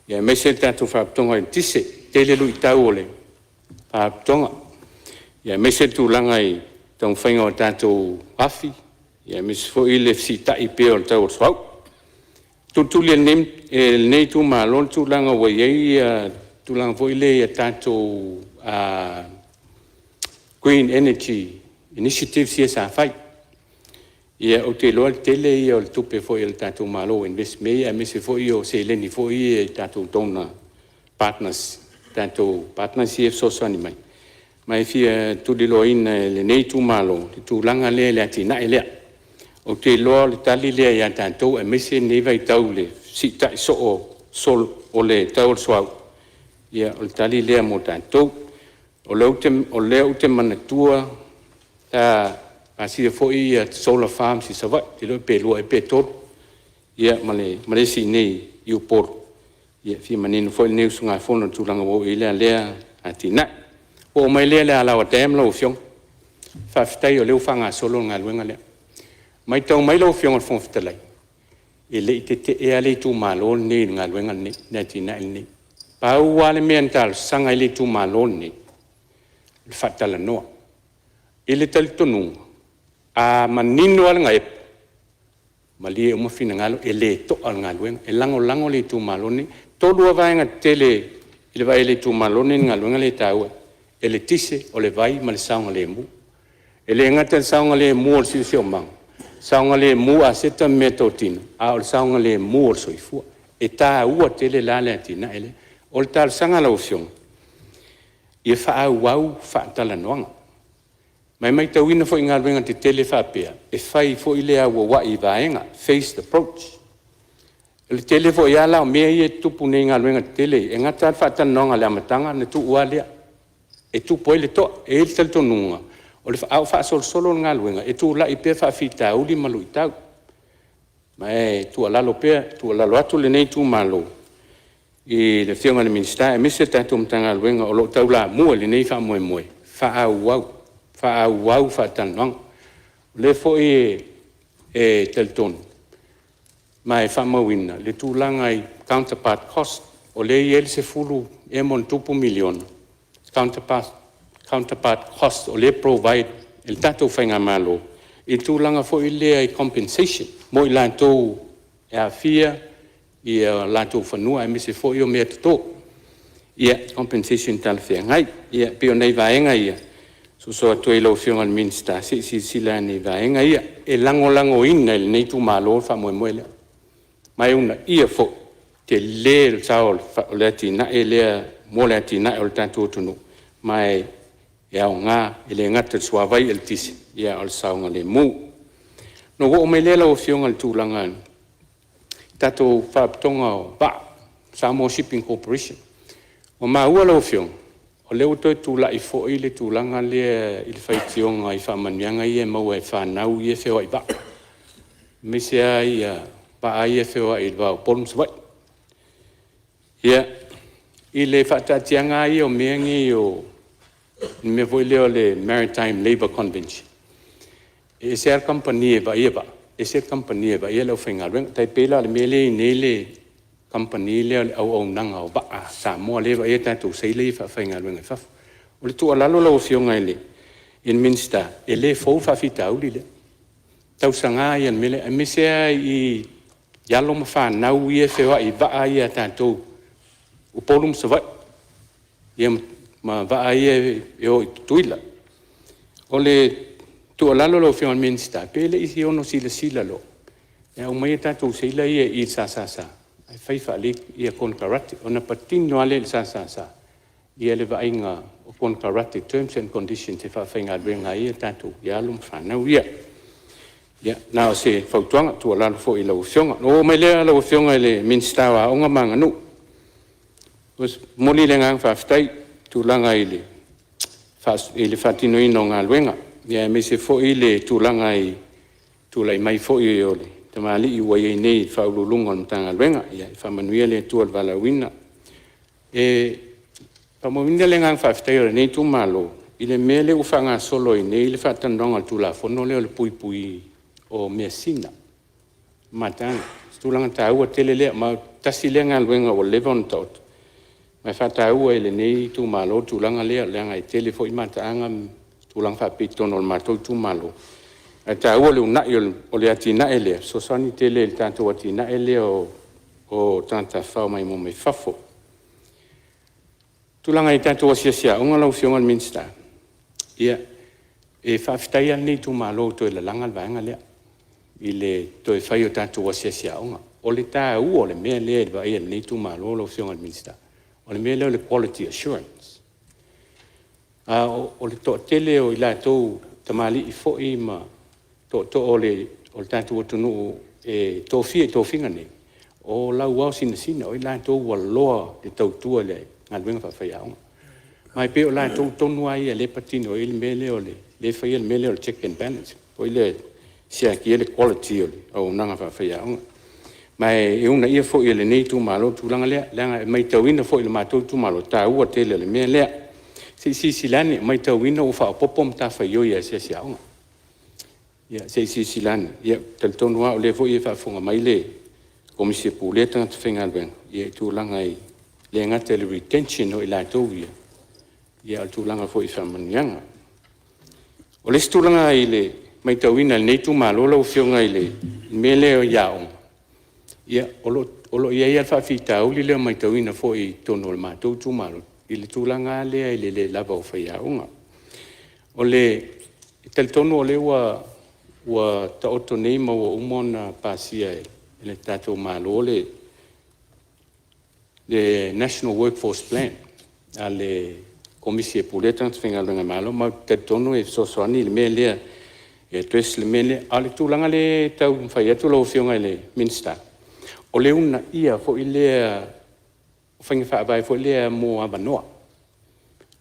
Speaker 5: aemaise le tatou Faalapotopotoga o le Eletise. E tele luitau o le Faalapotopotoga aemaise le tulaga i le taumafaiga o tatou afi aemaise foi le fesiitai pea o le tau o le suauu. E tulituli e lenei itumalo le tulaga ua i ai le tulaga foi lea i tatou green energy initiatives ia sa fai. Ou te iloa o le tele ia o le tupe foi a le tatou Malo ua invest i mea ia aemaise foi o seleni foi ia i tatou donor partners, tatou partners ia e fesoasoani mai. Ma e fia tuliloaina e lenei itumalo le tulaga lea i le atinae lea. Ou te iloa o le tali lea ia tatou aemaise lenei vaitau i le fesiitai soo o le tau o le suauu, ia o le tali lea mo tatou. O lea ou te manatua sa pasia foi solar farms i Savaii, ou te le iloa pe lua ea pe tolu, ia ma le isi i inei i Upolu. E fia manino foi lenei usugafono i le tulaga ua oo i ai lea atinae. Ona ou oo mai lea i le Alaoa Dam lau Afioga, faafetai o lea ua faagasolo le galuega lea. Maitau mai lau Afioga i le Fofoga Fetalai, e le i tetee lava le itumalo lenei i le galuega lenei, le atinae lenei. Pau lava le mea na talosaga ai le itumalo lenei, o le faatalanoa. I le talitonuga, a manino lava le gaepe, malie uma finagalo e le to'a le galuega. E lagolago le itumalo lenei. E tolu lava vaega tetele i le vaai a le itumalo lenei i le galuega lea e taua ai, eletise, o le vai ma le saogalemu. E le gata i le saogalemu o le siosiomaga, saogalemu aseta ma meatotino, a o le saogalemu o le soifua. E taua tele la le atinae lea. O le talosaga i lau Afioga, ia faaauau faatalanoaga. Ma e maitauina foi i galuega tetele faapea, e fai foi le auauai i vaega, phased approach. O le tele foi lava la o mea ia e tutupu nei i galuega tetele ia, e gata lava le faatalanoaga i le amataga ona tuu lava lea, e tupu ai le to'a. E i ai le talitonuga, a o faasolosolo le galuega, e tulai pea faafitauli ma luitau. Ma e tuualalo pea, tuualalo atu lenei itumalo i le Afioga i le Minisita aemaise le tatou Matagaluega o lo o taulamua i lenei faamoemoe, faaauau, faaauau faatalanoaga. O lea foi e talitonu ma e faamauina le tulaga i counterpart cost, o lea e i ai le $10+ miliona counterpart cost o lea e provide e le tatou faigamalo i le tulaga foi lea i compensation mo i latou e aafia o latou fanua aemaise foi o meatoto, compensation talafeagai. Ia pei o nai vaega ia e soso atu ai i lau Afioga i le Minisita se i silasila ane i vaega ia. E lagolagoina e lenei itumalo le faamoemoe lea, ma e uunaia foi, e tele le sao o le atinae lea mo le atinae o le tatou atunuu, ma e aoga e le gata i le suavai, eletise, a o le saogalemu. Ona ou oo mai lea lau Afioga i le tulaga i le tatou Faalapotopotoga o Vaa, Samoa Shipping Corporation. Ua maua lau Afioga, o lea ua toe tulai foi le tulaga lea i le faitioga i faamanuiaga ia e maua e fanau ia e feoai i vaa, aemaise lava vaa ia e feoai i le va o Upolu ma Savaii. Ia, i le faataatiaga lava ia o mea nei o le mea foi lea o le Maritime Labour Convention, e ese lava le kamupani e vaaia vaa, ese le kamupani e vaaia le aufaigaluega. E tai pei la o le mea lea e i ai nei le kamupani lea o le Auaunaga o Vaa a Samoa lea e vaaia tatou seila ia e faafaigaluega i fafo. O le tuualalo lau Afioga i le Minisita, e le fou le faafitauli lea, tausaga ia o le mea lea, aemaise lava i alo ma fanau ia e feoai i vaa ia a tatou i Upolu ma Savaii, ia ma vaa ia e o i Tutuila. O le tuualalo lau Afioga i le Minisita, pe le i ono silasila loa e aumai a tatou seila ia i le SSS ae fai faalelei konekarate, ona patino lava lea i le SSS le vaaiga o konekarate, terms and conditions e faafaigaluega ai tatou alo ma fanau ia. Ia, na o se fautuaga tuualalo foi i lau Afioga. Ona ou oo mai lea lau Afioga i le Minisita o Aoga ma Aganuu. E momoli le agaga faafetai i le tulaga i le faatinoina o galuega. Aemaise foi le tulaga i le tulai mai foi o le tamalii ua i ai nei i le Ofisa Sili o Pulega o le Matagaluega. Ia faamanuia le Atua i le valaauina. E faamauina le agaga faafetai o lenei itumalo i le mea lea ua faagasolo ai nei le faatalanoaga o le Tulafono lea o le puipui o measina mataaga. O se tulaga taua tele lea, ma tasi lea galuega ua leva ona taoto ma e faataua e lenei itumalo le tulaga lea leaga e tele foi mataaga ma tulaga faapea i totonu o le matou itumalo, ae taua le uunai o le atinae lea e fesoasoani tele i le tatou atinae lea o tagata tafafao maimoa mai fafo. O le tulaga i tatou asiasi aoga lau Afioga i le Minisita, ia e faafetai lava lenei itumalo ua toe lalaga le vaega lea i le toe fai o tatou asiasi aoga. O le taua o le mea lea i le vaai a lenei itumalo lau Afioga i le Minisita, o le mea lea o le quality assurance. O le toatele o i latou, tamalii foi ma tootoo o le tatou atunuu e tofia i tofiga nei, o lauaosinasina, o i latou ua loa le tautua i le galuega faafaiaoga. Ma e pei o latou tonu lava ia lea e patino i ai le mea lea o lea e faia le mea lea o le check and balance foi lea e siakia le quality o le auaunaga faafaiaoga. Ma e uunaia foi e lenei itumalo le tulaga lea leaga e maitauina foi e le matou itumalo le taua tele o le mea lea. Se i silasila ane, maitauina ua faaopoopo matafaioi a asiasi aoga. Ia se i silasila ane, ou te talitonu lava o lea foi e faafofoga mai le Komisi e Pulea Tagata Faigaluega i tulaga e le gata i le retention o i latou ia, a o le tulaga foi i faamanuiaga. O le isi tulaga i le maitauina e lenei itumalo lau Afioga i le mea lea i aoga, ia o lo o i ai lava le faafitauli lea e maitauina foi i totonu o le matou itumalo i le tulaga lava lea i le le lava o faiaoga. E talitonu o lea ua taoto nei ma ua uma ona pasia e le tatou Malo le National Workforce Plan a le Komisi e Pulea Tagata Faigaluega a le Malo, ma ou te talitonu e fesoasoani le mea lea e address le mea lea. A o le tulaga lea e taumafai atu lau Afioga i le Minisita, o le uunaia foi lea o faiga faavae foi lea mo avanoa,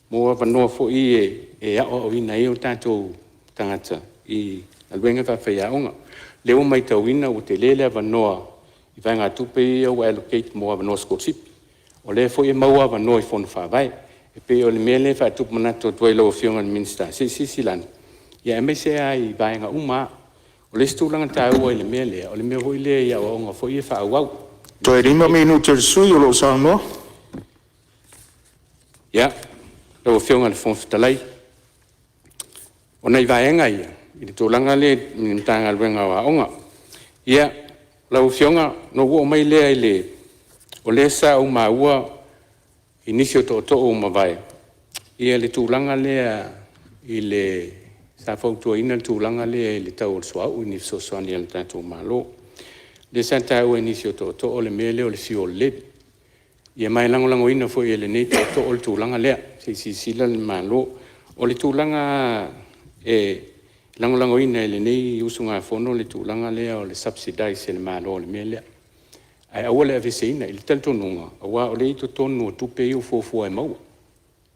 Speaker 5: mo avanoa foi ia e aoaoina ai o tatou tagata i galuega faafaiaoga. O lea ua maitauina ua tele le avanoa i vaegatupe ia ua allocate mo avanoa sikolasipi, o lea foi e maua avanoa i fono faavae. E pei o le mea lea e faatupu manatu atu ai i lau Afioga i le Minisita, se i silasila ane aemaise lava i vaega uma lava. O le isi tulaga taua i le mea lea, o le mea foi lea i aoaoga foi ia faaauau.
Speaker 1: Toe 5 minute o le sui usufono o lo o saunoa.
Speaker 5: Ia, lau Afioga i le Fofoga Fetalai, o nai vaega ia i le tulaga lea i le Matagaluega o Aoga. Ia, lau Afioga ona ou oo mai lea i le… O lea sa ou maua i nisi o tootoo ua mavae le tulaga lea sa fautuaina le tulaga lea i le tau o le suauu i ni fesoasoani a le tatou Malo. Lea sa taua e nisi o tootoo le mea lea o le fuel levy. Ia ma e lagolagoina foi e lenei tootoo le tulaga lea, se i silasila le Malo. O le tulaga e lagolagoina e lenei usugafono le tulaga lea o le subsidize e le Malo o le mea lea, ae aua le aveeseina i le talitonuga aua o lea e i totonu o tupe ia ua fuafua e maua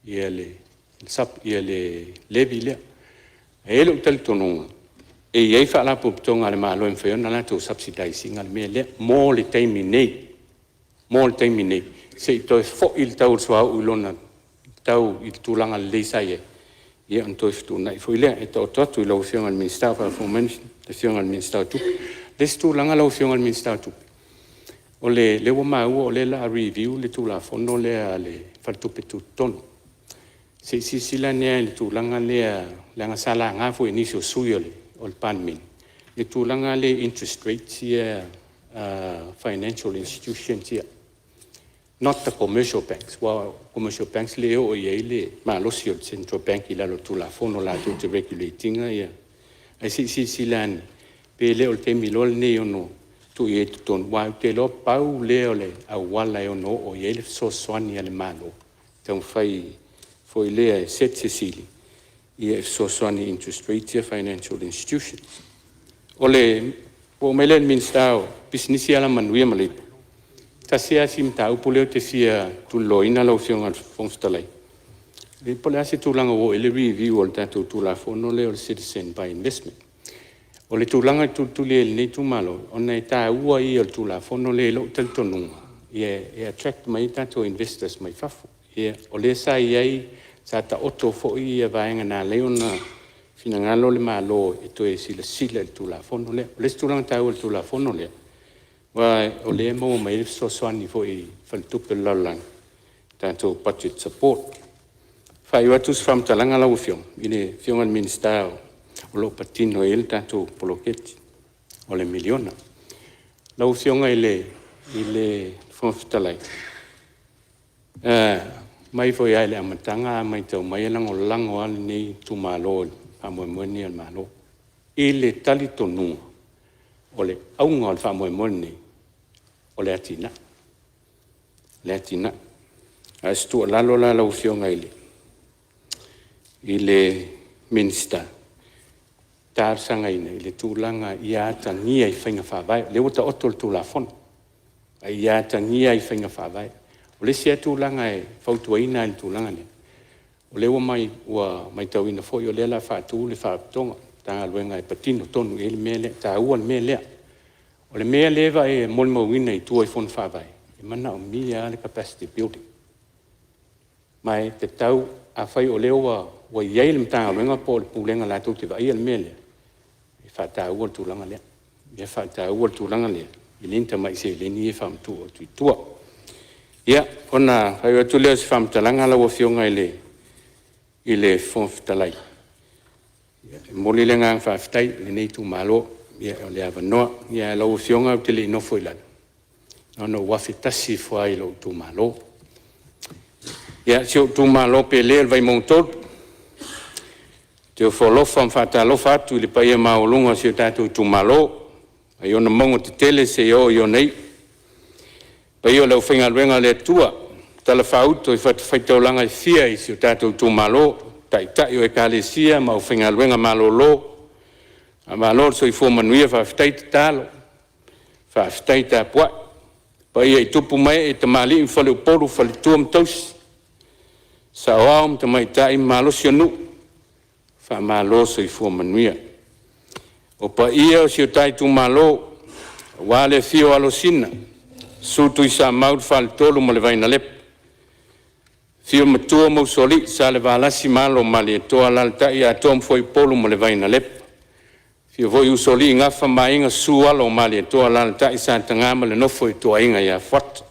Speaker 5: le levy lea. E i ai lou talitonuga e i ai Faalapotopotoga a le Malo e mafai ona latou subsidize ina le mea lea mo le taimi nei, mo le taimi nei, se i toe foi le tau o le suauu i lona tau i le tulaga lelei sa i ai, ia ona toe fetuunai foi lea. E taoto atu i lau Afioga i le Minisita o faafofoga mai le Afioga i le Minisita o Tupe. O le isi tulaga lau Afioga i le Minisita o Tupe, o lea ua maua o lea o le a review le Tulafono lea a le Faletupe Tutotonu. Se i silasila ane lava i le tulaga lea leaga sa laga foi e nisi o sui usufono o le Palemene le tulaga lea i interest rates ia a financial institutions ia, not the commercial banks aua o commercial banks e le oo i ai le malosi o le Central Bank i lalo o le Tulafono latou te regulate ina ae se i silasila ane pe le o le taimi loa lenei e ono tuu i ai i totonu aua ou te iloa pau lea o le auala e ono oo i ai le fesoasoani a le Malo e taumafai foi lea e set se sili e fesoasoani i interest rates ia a financial institutions. Ona ou oo mai lea i le Minisita o Pisinisi, Alamanuia ma Leipa, tasi lava si mataupu lea ou te fia tuliloaina lau Afioga i le Fofoga Fetalai, Po o le a se tulaga ua oo i ai le review o le tatou Tulafono lea o le Citizen by Investment. O le tulaga e tulituli ai e lenei itumalo ona e taua ia o le Tulafono lea i lou talitonuga e attract mai ai tatou investors mai fafo. O lea sa i ai, sa taoto foi vaega na ala ai ona finagalo le Malo e toe silasila i le Tulafono lea. O le isi tulaga taua o le Tulafono lea, aua o lea e maua mai ai le fesoasoani foi i le Faletupe o le Lalolagi, tatou budget support. E faaiu atu se faamatalaga lau Afioga i le Afioga i le Minisita o lo o patino i ai le tatou poloketi o le miliona. Lau Afioga i le Fofoga Fetalai, mai foi lava i le amataga a maitau mai e lagolago lava lenei itumalo i le faamoemoe lenei o le Malo, i le talitonuga o le auga o le faamoemoe lenei o le atinae, o le atinae. A o se tuualalo la lau Afioga i le Minisita, e talosagaina i le tulaga ia atagia i faiga faavae, o lea ua taoto le Tulafono a ia atagia i faiga faavae. O le isi lava tulaga e fautuaina i le tulaga lea, o lea ua maitauina foi o lea o le a faatu le faalapotopotoga, le Matagaluega e patino tonu i ai le mea lea, e taua le mea lea. O le mea lea e molimauina i tua i fono faavae, e manaomia lava le capacity building. Ma e tatau, afai o lea ua i ai le Matagaluega po o le Pulega latou te vaaia le mea lea, e faataua le tulaga lea, e faataua le tulaga lea, e le ni tamai seleni ia e faamatuu atu i tua. Ia, ona faaiu atu lea o se faamatalaga lau Afioga i le Fofoga Fetalai, e momoli le agaga faafetai o lenei itumalo mo le avanoa. Ae lau Afioga ou te le i nofo i lalo, na ona ou afe tasi ifo lava i lou itumalo. Ia, si ou itumalo pele o le Vaimauga 3, ou te ofo alofa ma faatalofa atu i le paia maualuga o si o tatou itumalo mai ona mauga tetele seia oo i ona iu. Le paia o le aufaigaluega a le Atua o talafaauto i fatafaitaulaga e fia i si o tatou itumalo, Taitai o Ekalesia ma aufaigaluega malolo, faamalo le soifua manuia faafetai tatalo, faafetai tapuai. Le paia i tupu ma ee, tamalii ma faleupolu, faletua ma tausi, saoao ma tamaitai ma malosi o nuu, faamalo le soifua manuia. O paia o si o ta itumalo aua le afio o Alosina, Susu Tuisamau, le Faletolu ma le Vainalepa, afio Matua ma Usoalii, Salevalasi ma alo o Malietoa, alaalatai Atoa ma Fuaiupolu ma le Vainalepa, afio foi Usoalii, Gafa ma Aiga, Susu Alo o Malietoa, alaalatai Sa Ataga ma le nofo a ituaiga ia Fuata.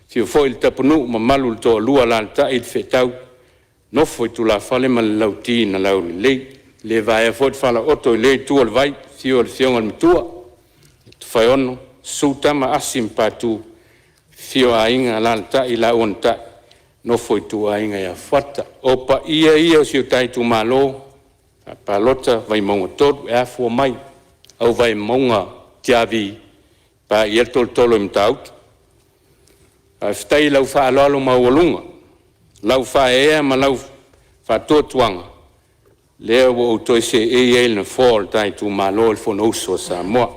Speaker 5: Afio foi le Tapunuu, mamalu i le Toalua, alaalatai le Feetau nofo a tulafale ma le Lauti na Laulelei. E le vaea foi le falaooto i lea itu o le vai, afio le Afioga i le Matua ia Tofaeono, Susu Tama Asi ma Patu, afifio Aiga, alaalatai laua na Tai, nofo a ituaiga ia Fuata. O paia ia o si o ta itumalo faapalota Vaimauga 3 e afua mai i Vaimauga tiavi paia le tolotolo i Matautu. Faafetai i lau faaaloalo maualuga, lau faaeaea ma lau faatuatuaga lea ua ou toe seei ai i le nofoa o le ta itumalo i le Fonousu a Samoa. O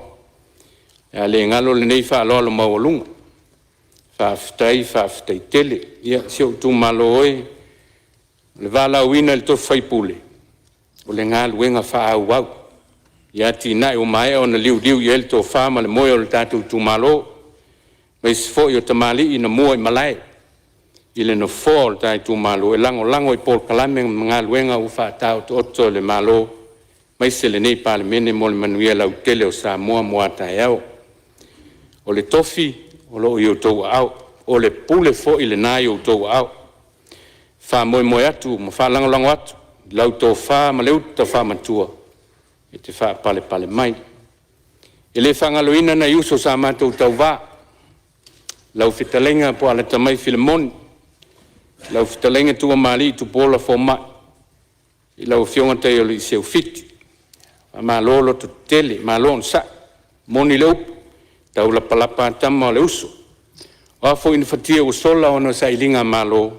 Speaker 5: le a le galo lenei faaaloalo maualuga, faafetai, faafetai tele. Ia si ou itumalo e, o le valaauina i le tofi faipule, o le galuega faaauau i atinae ua maea ona liuliu i ai le tofa ma le moe o le tatou itumalo, aemaise foi o tamalii na mua i malae i le nofoa o le ta itumalo e lagolago i polokalame ma galuega ua faataotooto e le Malo aemaise lenei Palemene mo le manuia lautele o Samoa mo a taeao. O le tofi o lo o i outou aao, o le pule foi lena e i outou aao. E faamoemoe atu ma faalagolago atu i lau tofa ma le uta faamatua e te faapalepale mai. E le faagaloina nai uso sa matou tauva, lau fetalaiga Puaalatamaia Filemoni, lau fetalaiga Tuamalii Tupuola Fomaa, lau afioga Taialii Seufiti. Faamalo lototetele, malo onosai. E moni le upu, e taulapalapa lava tama a o le uso. O a foi ni fatia ua sola ona o sailigamalo, e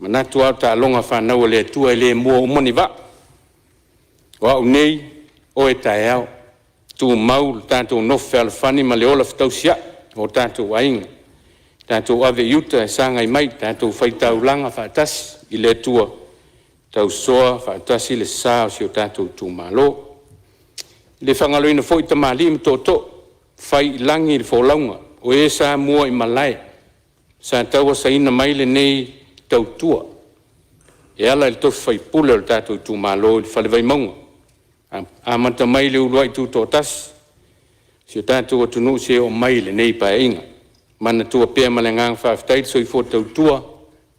Speaker 5: manatu lava o taaloga fanau a le Atua e le mua uma ni vaa. O au nei, oe taeao, tumau lo tatou nofo fealofani ma le ola fetausiai o tatou aiga. Tatou ave i uta e sagai mai, tatou faitaulaga faatasi i le Atua, tausoa faatasi le sa o si o tatou Itumalo. E le faagaloina foi tamalii ma tootoo fai i lagi le folauga, o e sa muaimalae sa tauasaina mai lenei tautua e ala i le tofi faipule o le tatou itumalo i le Fale Vaimauga, amata mai le uluai tutoatasi o si o tatou atunuu seia oo mai i lenei Paeaiga. Manatua pea ma le agaga faafetai le soifua tautua ma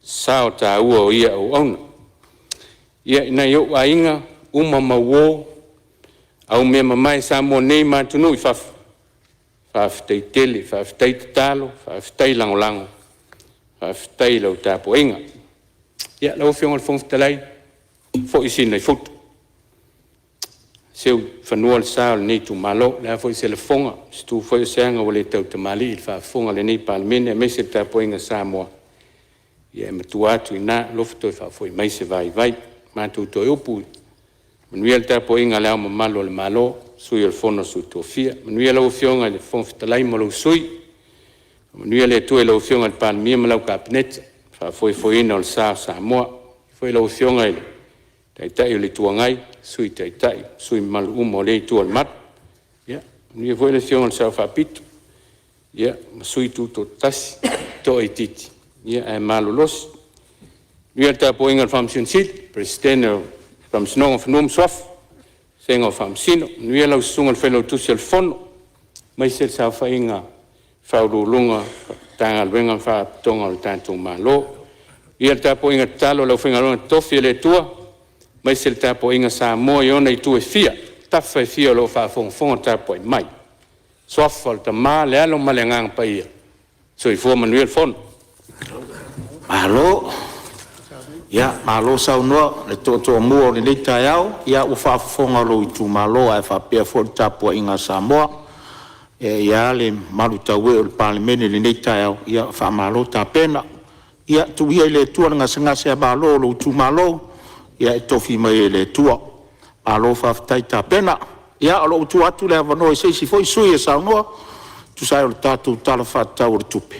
Speaker 5: sao taua o ia auauna. I nai ou aiga uma ma uo, aumeamamae Samoa nei ma atunuu i fafo, faafetai tele, faafetai tatalo, faafetai lagolago, faafetai i lau tapuaiga. Lau Afioga i le Fofoga Fetalai, foi Sina i futu seu i fanua le sa o lenei itumalo. O le a foi se lafoga, se tu foi ao se aga ua le tautamalii i le faafofoga a lenei Palemene aemaise le tapuaiga a Samoa, ia e matua atu i ina, alofa toe faafoi mai se vaivai. O matou toe upu, manuia le tapuaiga a Le Ao Mamalu o le Malo, Sui o le Fono a Sui Tofia, manuia lau Afioga i le Fofoga Fetalai ma lou Sui, faamanuia le Atua i lau Afioga i le Palemia ma lau Kapeneta i le faafoefoeina o le sa o Samoa. Faamanuia foi lau Afioga i le Taitai o le Itu Agai, Sui Taitai ma sui usufono mamalu uma o lea itu o le malu. Ia manuia foi le Afioga i le Sao Faapito ma Sui Tutoatasi, toaitiiti ae malolosi. Manuia le tapuaiga a le Faamasino Sili, Peresetene o le Faamasinoga o Fanua ma Suafa vasega o Faamasino. Manuia lau Susuga i le Failautusi o le Fono aemaise le saofaiga a Ofisa Sili o Pulega o Matagaluega ma Faalapotopotoga a le tatou Malo. Viia le tapuaiga tatalo a le aufaigaluega totofi a le Atua aemaise le tapuaiga a Samoa i ona itu e fia, tafa e fia o lo o faafogafoga tapuai mai. I le Suafa o le Tama le Alo ma le Agaga Paia. Soifua ma ia manuia le fono. Malo, ia malo saunoa i le toatuamu o lenei taeao. Ia ua faafofoga lou itumalo ae faapea foi le tapuaiga a Samoa. E i ai lava le malutauee o le Palemene i lenei taeao, ia faamalo tapena. Ia tuu ia i le Atua le gasegase alo o lou itumalo e tofi mai e le Atua. Malo faafetai tapena. Ia o lo o ua tuu atu le avanoa i se isi foi sui usufono e saunoa e tusa ai o le tatou Tala Faatatau o le Tupe.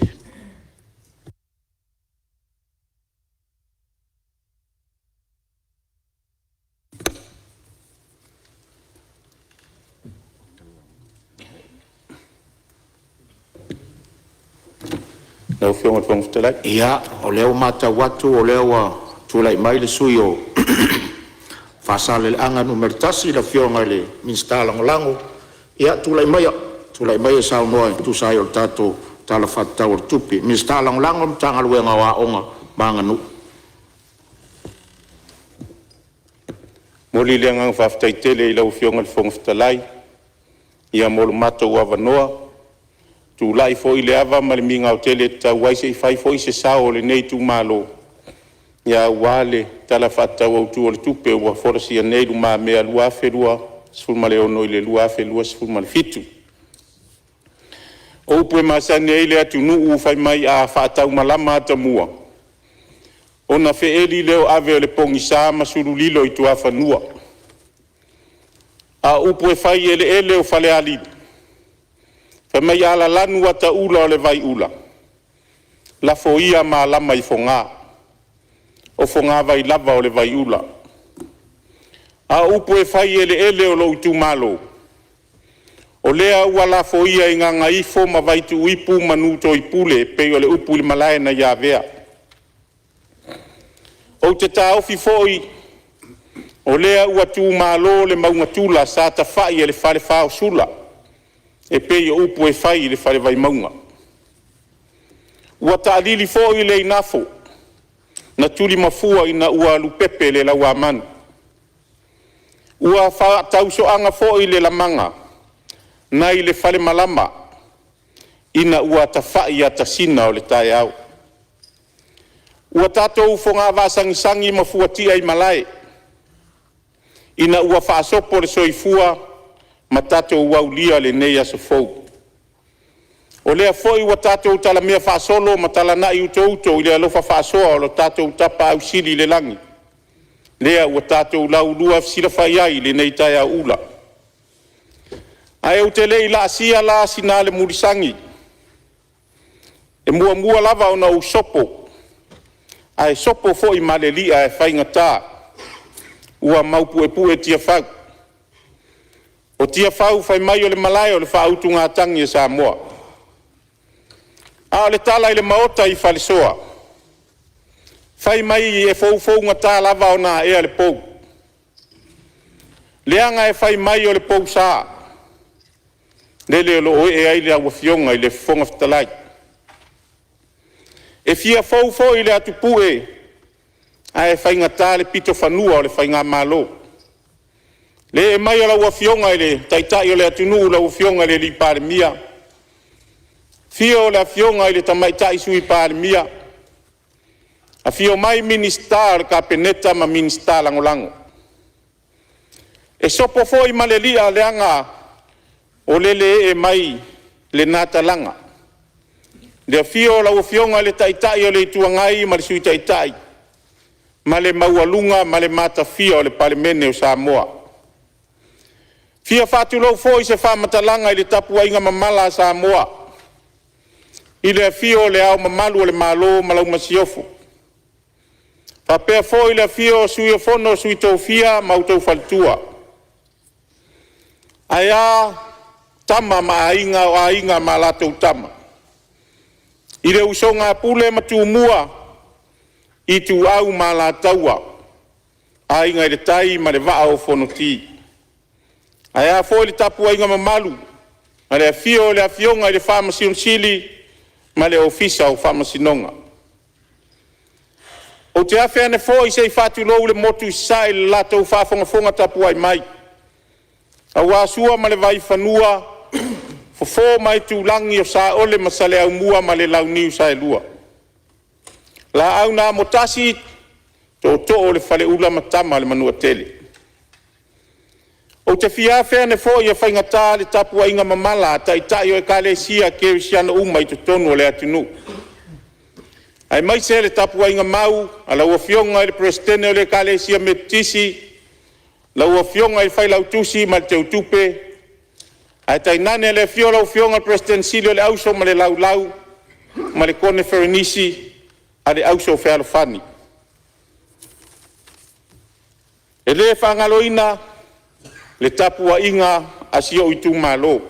Speaker 1: Lau Afioga i le Fofoga Fetalai. Ia, o lea ua matau atu o lea ua tulai mai le sui usufono mo Faasaleleaga 1, le Afioga i le Minisita Lagolago. Ia tulai maia e saunoa e tusa ai o le tatou Tala Faatatau o le Tupe, Minisita Lagolago o le Matagaluega o Aoga ma Aganuu.
Speaker 5: E momoli le agaga faafetai tele i lau Afioga i le Fofoga Fetalai mo lo matou avanoa. E tulai foi i le ava ma le migao tele e tatau ai se i fai foi se sao o lenei itumalo aua le Tala Faatatau Autu o le Tupe ua folasia nei i lumamea 2026/2027. O upu e masani ai le atunuu fai mai a faataumalama atamua, ona feeli lea o ave o le pogisa ma sulu lilo i tuafanua. A o upu e fai i eleele o Falealili, fai mai a lalanu ataula o le vaiula, lafo ia malama i Fogaa, o fogavai lava o le vaiula. A o upu e fai i eleele o lou itumalo, o lea ua lafoia i gagaifo ma vaituuipu ma nutoipule e pei o le upu i le malae nai Avea. Ou te taofi foi o lea ua tumalo le mauga tula sa tafai e le falefa o Sula e pei o upu e fai i le Fale Vaimauga. Ua taalili foi le igafo na tulimafua ina ua lupepe le lauamanu, ua faatausoaga foi le lamaga nai le falemalama ina ua tafai atasina o le taeao. Ua tatou fogavaa sagisagi ma fuatia i malae ina ua faasopo le soifua ma tatou aulia lenei aso fou. O lea foi ua tatou talamea faasolo ma talanai utouto i le alofa faasoa o lo tatou Tapaau Sili i le lagi, lea ua tatou laulua fesilafai ai i lenei taeao ula. Ae ou te le i laasia la sinalemulisagi
Speaker 1: E muamua lava ona ou sopo, ae sopo foi ma le li'a e faigata ua maupuepue Tiafau. O Tiafau fai mai o le malae o le faautugatagi a Samoa. A o le tala i le Maota i Falesoa, fai mai e foufougata lava ona aea le pou, leaga e fai mai o le pousa, lele o lo o ee ai lau Afioga i le Fofoga Fetalai. E fia fou foi le atupue, ae faigata le pitofanua o le faigamalo. Le ee mai o lau Afioga i le Taitai o le atunuu lau Afioga i le Palemia, afio le Afioga i le Tamaitai Sui Palemia, afifio mai Minisita o le Kapeneta ma Minisita Lagolago. E sopo foi ma le li'a leaga o lele e ee mai lena talaga, le afio o lau Afioga i le Taitai o le Itu Agai ma le Sui Taitai ma le maualuga ma le matafia o le Palemene o Samoa. E fia faatulou foi i se faamatalaga i le tapuaiga mamala a Samoa i le afio o Le Ao Mamalu o le Malo ma lau Masiofo, faapea foi le afio o le Sui o le Fono a Sui Tofia ma outou faletua. Ae a Tama ma Aiga, o Aiga ma latou Tama, i le usoga a Pule ma Tumua, Ituau ma Alataua, Aiga i le Tai ma le Vaa o Fonoti. Ae a foi le tapuaiga mamalu i le afio o le Afioga i le Faamasino Sili ma le Ofisa o Faamasinoga. Ou te afe ane foi se i faatulou i le motu i Sasae i le latou faafogafoga tapuai mai, aua Sua ma le Vaifanua, Fofo ma Aitulagi, Saole ma Saleaaumua ma le Launiu Saelua, Laau na Amotasi, Tootoo o le Faleula ma Tama a le Manuatele. Ou te fia afe ane foi e faigata le tapuaiga mamala a Taitai o Ekalesia Kerisiano uma i totonu o le atunuu, aemaise le tapuaiga mau a lau Afioga i le Peresetene o le Ekalesia Metotisi, lau Afioga i le Failautusi ma le Teutupe, ae tainane le afio o lau Afioga i le Peresetene Sili o le Auso ma le Laulau ma le Koneferenisi a le Auso Fealofani. E le faagaloina le tapuaiga a si ou itumalo,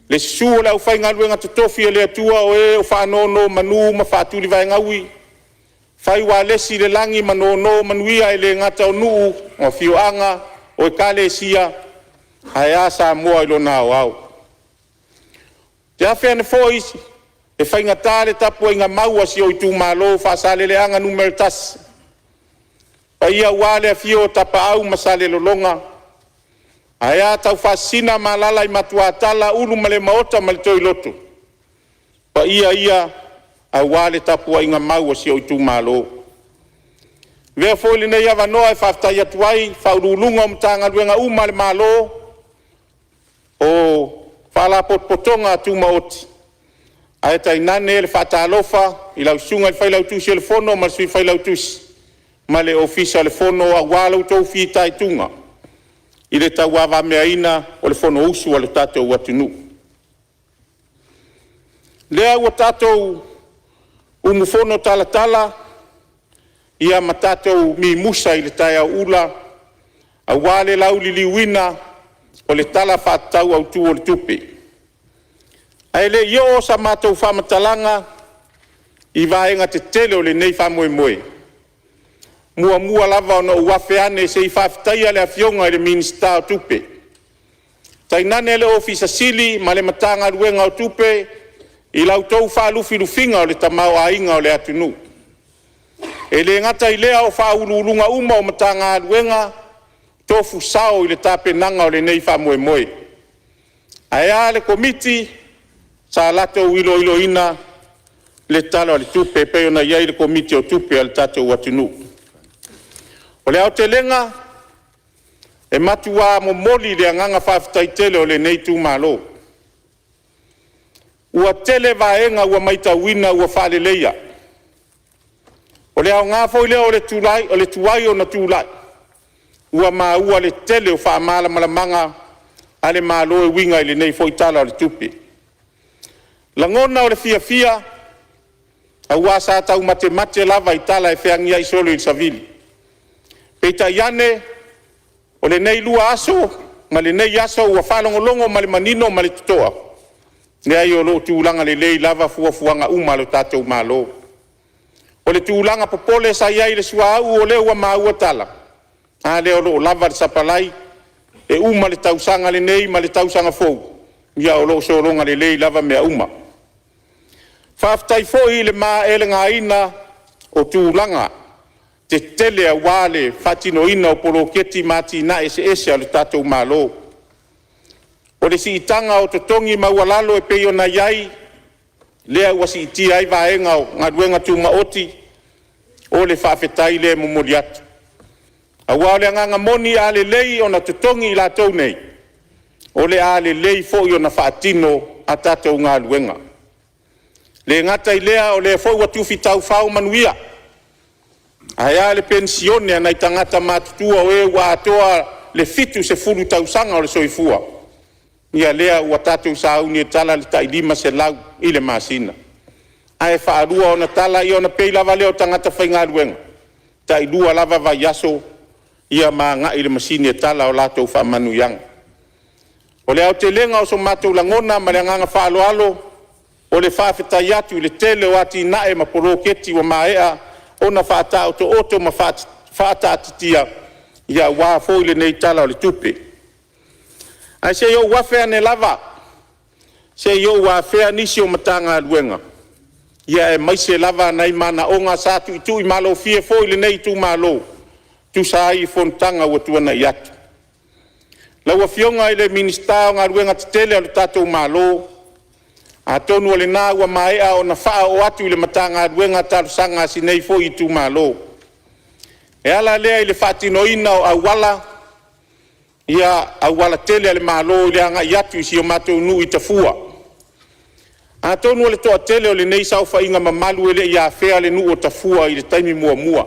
Speaker 1: le susu o le aufaigaluega totofi a le Atua o e o faanonomanu ma faatulivaegaui, fai ualesi i le lagi ma nonomanuia e le gata o nuu, o afioaga, o ekalesia, ae a Samoa i lona aoao. Ou te afe ane foi e faigata le tapuaiga mau a si ou itumalo o Faasaleleaga Nu.1, paia aua le afio o Tapaau ma Salelologa, ae a Taufaasisina ma alaala i Matuatala, Ulumalemaota ma le Toiloto. O paia ia aua le tapuaiga mau a si ou itumalo. Avea foi lenei avanoa e faafetai atu ai i Ofisa Sili o Pulega o Matagaluega uma a le Malo, o Faalapotopotoga Tumaoti, ae tainane le faatalofa i lau Susuga i le Failautusi o le Fono ma le Sui Failautusi ma le Ofisa o le Fono aua lo outou fitaituga i le tauavameaina o le Fonousu a lo tatou atunuu. Lea ua tatou umufono talatala ma tatou mimusa i le taeao ula aua le lauliliuina o le Tala Faatatau Autu o le Tupe. Ae le i oo sa matou faamatalaga i vaega tetele o lenei faamoemoe, e muamua lava ona ou afe ane se i faafetaia le Afioga i le Minisita o Tupe, tainane le Ofisa Sili ma le Matagaluega o Tupe i la outou faalufilufiga o le tamaoaiga o le atunuu. E le gata i lea o Ofisa Sili o Pulega uma o Matagaluega, tofu sao i le tapenaga o lenei faamoemoe. Ae a le Komiti sa latou iloiloina le Tala o le Tupe e pei ona i ai le Komiti o Tupe a le tatou atunuu. O le aotelega, e matua momoli le agaga faafetai tele o lenei itumalo. Ua tele vaega ua matauina ua faaleleia. O le aoga foi lea o le tuai ona tulai, ua maua le tele o faamalamalamaga a le Malo e uiga i lenei foi Tala o le Tupe. Lagona o le fiafia, aua sa taumatemate lava i tala e feagiai solo i le savili. Peitai ane, o lenei 2 aso ma lenei aso ua faalogologo ma le manino ma le totoa, leai o lo o tulaga lelei lava fuafuaga uma a lo tatou Malo. O le tulaga popole sa i ai i le suauu o lea ua maua tala, a lea o lo o lava le sapalai, e uma le tausaga lenei ma le tausaga fou, ia o lo o sologa lelei lava mea uma. Faafetai foi i le maeelegaina o tulaga tetele aua le faatinoina o poloketi ma atinae eseese a lo tatou Malo. O le siitaga o totogi maualalo e pei ona i ai, lea ua siitia ai vaega o galuega tumaoti, o le faafetai lea e momoli atu. Aua o le agaga moni a lelei ona totogi i latou nei, o le a lelei foi ona faatino a tatou galuega. E le gata i lea o lea foi ua tufi taufao manuia, ae a le penisione a nai tagata matutua o e ua atoa le 70 tausaga o le soifua, ia lea ua tatou sauni e tala le tai $500 i le masina, ae faalua ona tala, ia ona pei lava lea o tagata faigaluega, e tai 2 lava vaiaso ma agai i le masini e tala a latou faamanuiaga. O le aotelega o so matou lagona ma le agaga faaaloalo, o le faafetai atu i le tele o atinae ma poloketi ua maea ona faataotooto ma faataatitia aua foi lenei Tala o le Tupe. Ae se i ou afe ane lava se i ou afea nisi o Matagaluega, aemaise lava nai manaoga sa tuutuumalofie foi i lenei itumalo e tusa ai o fonotaga ua tuanai atu. Lau Afioga i le Minisita o Galuega Tetele a lo tatou Malo, atonu o lena ua maea ona faaoo atu i le Matagaluega talosaga a si nei foi itumalo, e ala lea i le faatinoina o auala, aualatele a le Malo i le agai atu i si o matou nuu i Tafua. Atonu o le toatele o lenei saofaiga mamalu e le i afea le nuu o Tafua i le taimi muamua.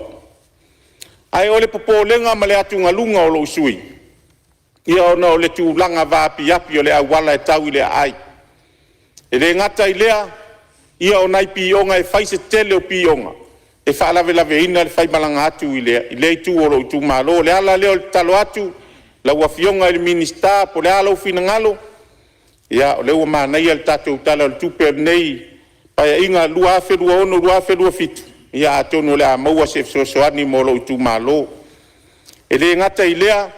Speaker 1: Ae o le popolega ma le atugaluga o lou sui usufono, ia ona o le tulaga vaapiapi o le auala e tau i le aai. E le gata i lea, o nai pioga e fai si tele o pioga e faalavelaveina le faimalaga atu i lea itu o lou itumalo. O le ala lea o le tatalo atu i lau Afioga i le Minisita po o le a lou finagalo, ia o lea ua manaia le tatou Tala o le Tupe o lenei Paeaiga 2026/2027, ia atonu o le a maua se fesoasoani mo lou itumalo. E le gata i lea,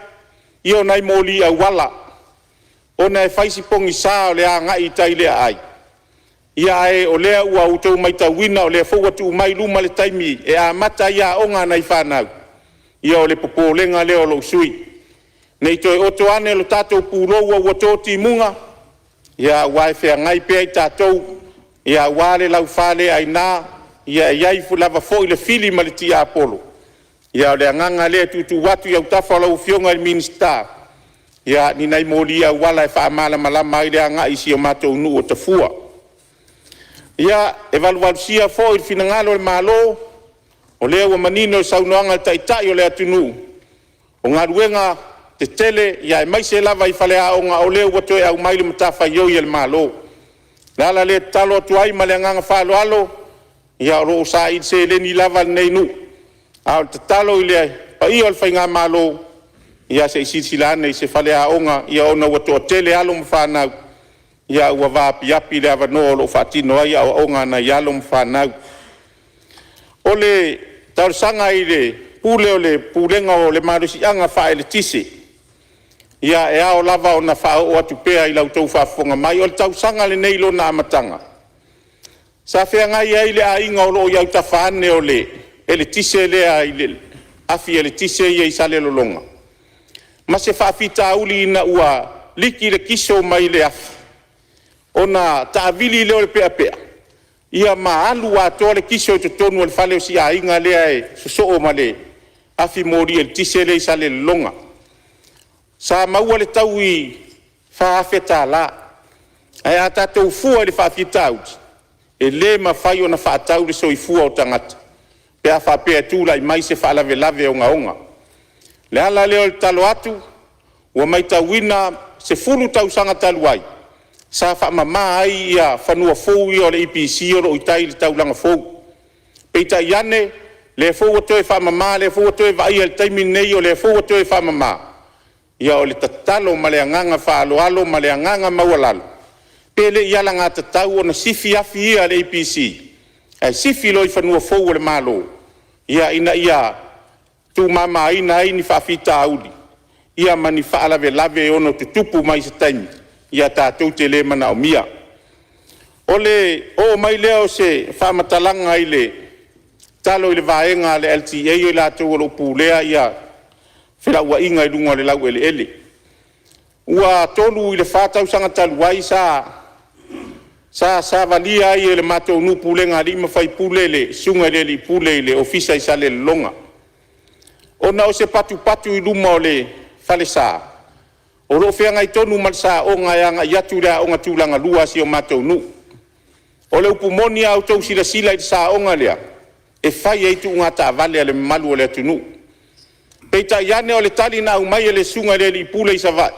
Speaker 1: ia o nai moli auala, ona e fai si pogisa o le agai i tai i le aai, ae o lea ua outou matauina o lea foi ua tuu mai i luma le taimi e amata ai aoga a nai fanau. Ia o le popolega lea o lou sui usufono, ne i toe oto ane lo tatou pulou ua to timuga, aua e feagai pea i tatou aua le laufa le aina, e i ai lava foi le fili ma le tiapolo. A o le agaga lea e tuutuu atu i autafa o lau Afioga i le Minisita, ni nai moli auala e faamalamalama ai le agai i si o matou nuu o Tafua. Ia, e valuvalusia foi le finagalo o le Malo, o lea ua manino i saunoaga a le Taitai o le atunuu, o galuega tetele aemaise lava i faleaoga, o lea ua toe aumai le matafaioi a le Malo. O le ala lea e tatalo atu ai ma le agaga faaaloalo, ia o lo o saili seleni lava lenei nuu, a o le tatalo i le paia o le faigamalo, ia se i silasila ane i se faleaoga ona ua toatele alo ma fanau, ae ua vaapiapi le avanoa o lo o faatino ai aoaoga a nai alo ma fanau. O le talosaga i le Pule o le Pulega o le Malosiaga Faa-Eletise, ia e ao lava ona faaoo atu pea i la outou faafofoga mai. O le tausaga lenei i lona amataga, sa feagai ai le aiga o lo o i autafa ane o le eletise lea i le afi eletise ia i Salelologa, ma se faafitauli ina ua liki le kiso mai le afi, ona taavili lea o le peapea ma alu atoa le kiso i totonu o le fale o si aiga lea e sosoo ma le afi moli eletise lea i Salelologa. Sa maua le taui e $4,000, ae a tatou fua i le faafitauli, e le mafai ona faatau le soifua o tagata pe a faapea e tulai mai se faalavelave ogaoga. O le ala lea o le tatalo atu, ua matauina 10 tausaga talu ai, Sa faamama ai fanua fou ia o le EPC o lo o i tai i le taulaga fou. Peitai ane, o lea foi ua toe faamama, o lea foi ua toe vaaia i le taimi lenei o lea foi ua toe faamama. Ia o le tatalo ma le agaga faaaloalo ma le agaga maualalo, pe le i alagatatau ona sifi afi ia a le EPC ae sifi loa i fanua fou o le Malo, ina ia tuumamaina ai ni faafitauli ma ni faalavelave e ono tutupu mai se taimi tatou te le manaomia. Ona oo mai lea o se faamatalaga i le tatalo i le vaega a le LTA, o i latou o lo o pulea felauaiga i luga o le laueleele. Ua 3 i le 4 tausaga talu ai sa savalia ai e le matou nuu pulega a alii ma faipule le susuga i le alii pule i le ofisa i Salelologa, ona o se patupatu i luma o le falesa o lo o feagai tonu ma le saoga e agai atu i le aoga tulagalua a si o matou nuu. O le upu moni a outou silasila i le saoga lea, e fai ai tuuga taavale a le mamalu o le atunuu. Peitai ane o le tali na aumai e le susuga i le alii pule i Savaii,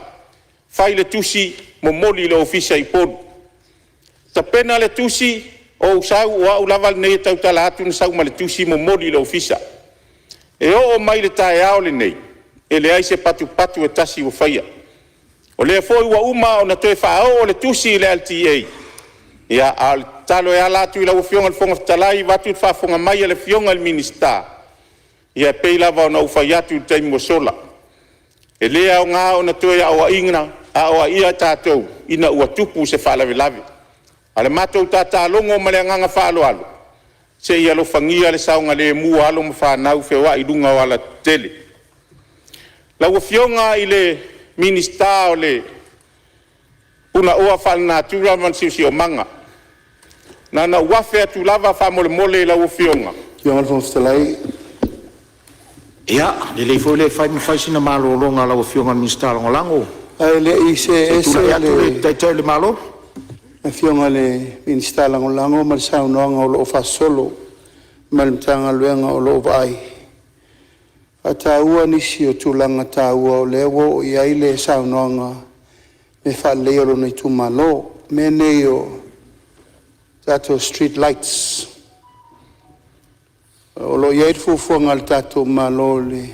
Speaker 1: fai le tusi momoli i le ofisa i Upolu. Tapena le tusi, ou sau o au lava lenei e tautala atu na sau ma le tusi momoli i le ofisa. E oo mai i le taeao lenei, e leai se patupatu e tasi ua faia. O lea foi ua uma ona toe faaoo le tusi i le LTA, a o le tatalo e ala atu i lau Afioga i le Fofoga Fetalai vaeatu le faafofoga mai a le Afioga i le Minisita, ia e pei lava ona ou fai atu i le taimi ua sola, e le aoga ona toe aoaia tatou ina ua tupu se faalavelave. A o le matou tatalogo ma le agaga faaaloalo, se i alofagia le saogalemu o alo ma fanau feoai i luga o alatetele. Lau Afioga i le Minisita o le Punaoa Faalenatura ma le Siosiomaga, na ona ou afe atu lava faamolemole i lau Afioga. Lau Afioga i le Fofoga Fetalai… Ia, lelei foi le fai ma fai sina malologa a lau Afioga i le Minisita Lagolago,
Speaker 3: Ae le i
Speaker 1: se
Speaker 3: see
Speaker 1: i
Speaker 3: ese
Speaker 1: tulai atu
Speaker 3: le
Speaker 1: le Taitai o le Malo.
Speaker 3: Afioga i le Minisita Lagolago ma le saunoaga o lo o faasolo mai le Matagaluega o lo o vaai, e faataua nisi o tulaga taua o lea ua oo i ai le saunoaga i le faaleleia o lona itumalo. O mea nei o tatou street lights. O lo o i ai le fuafuaga a le tatou Malo i le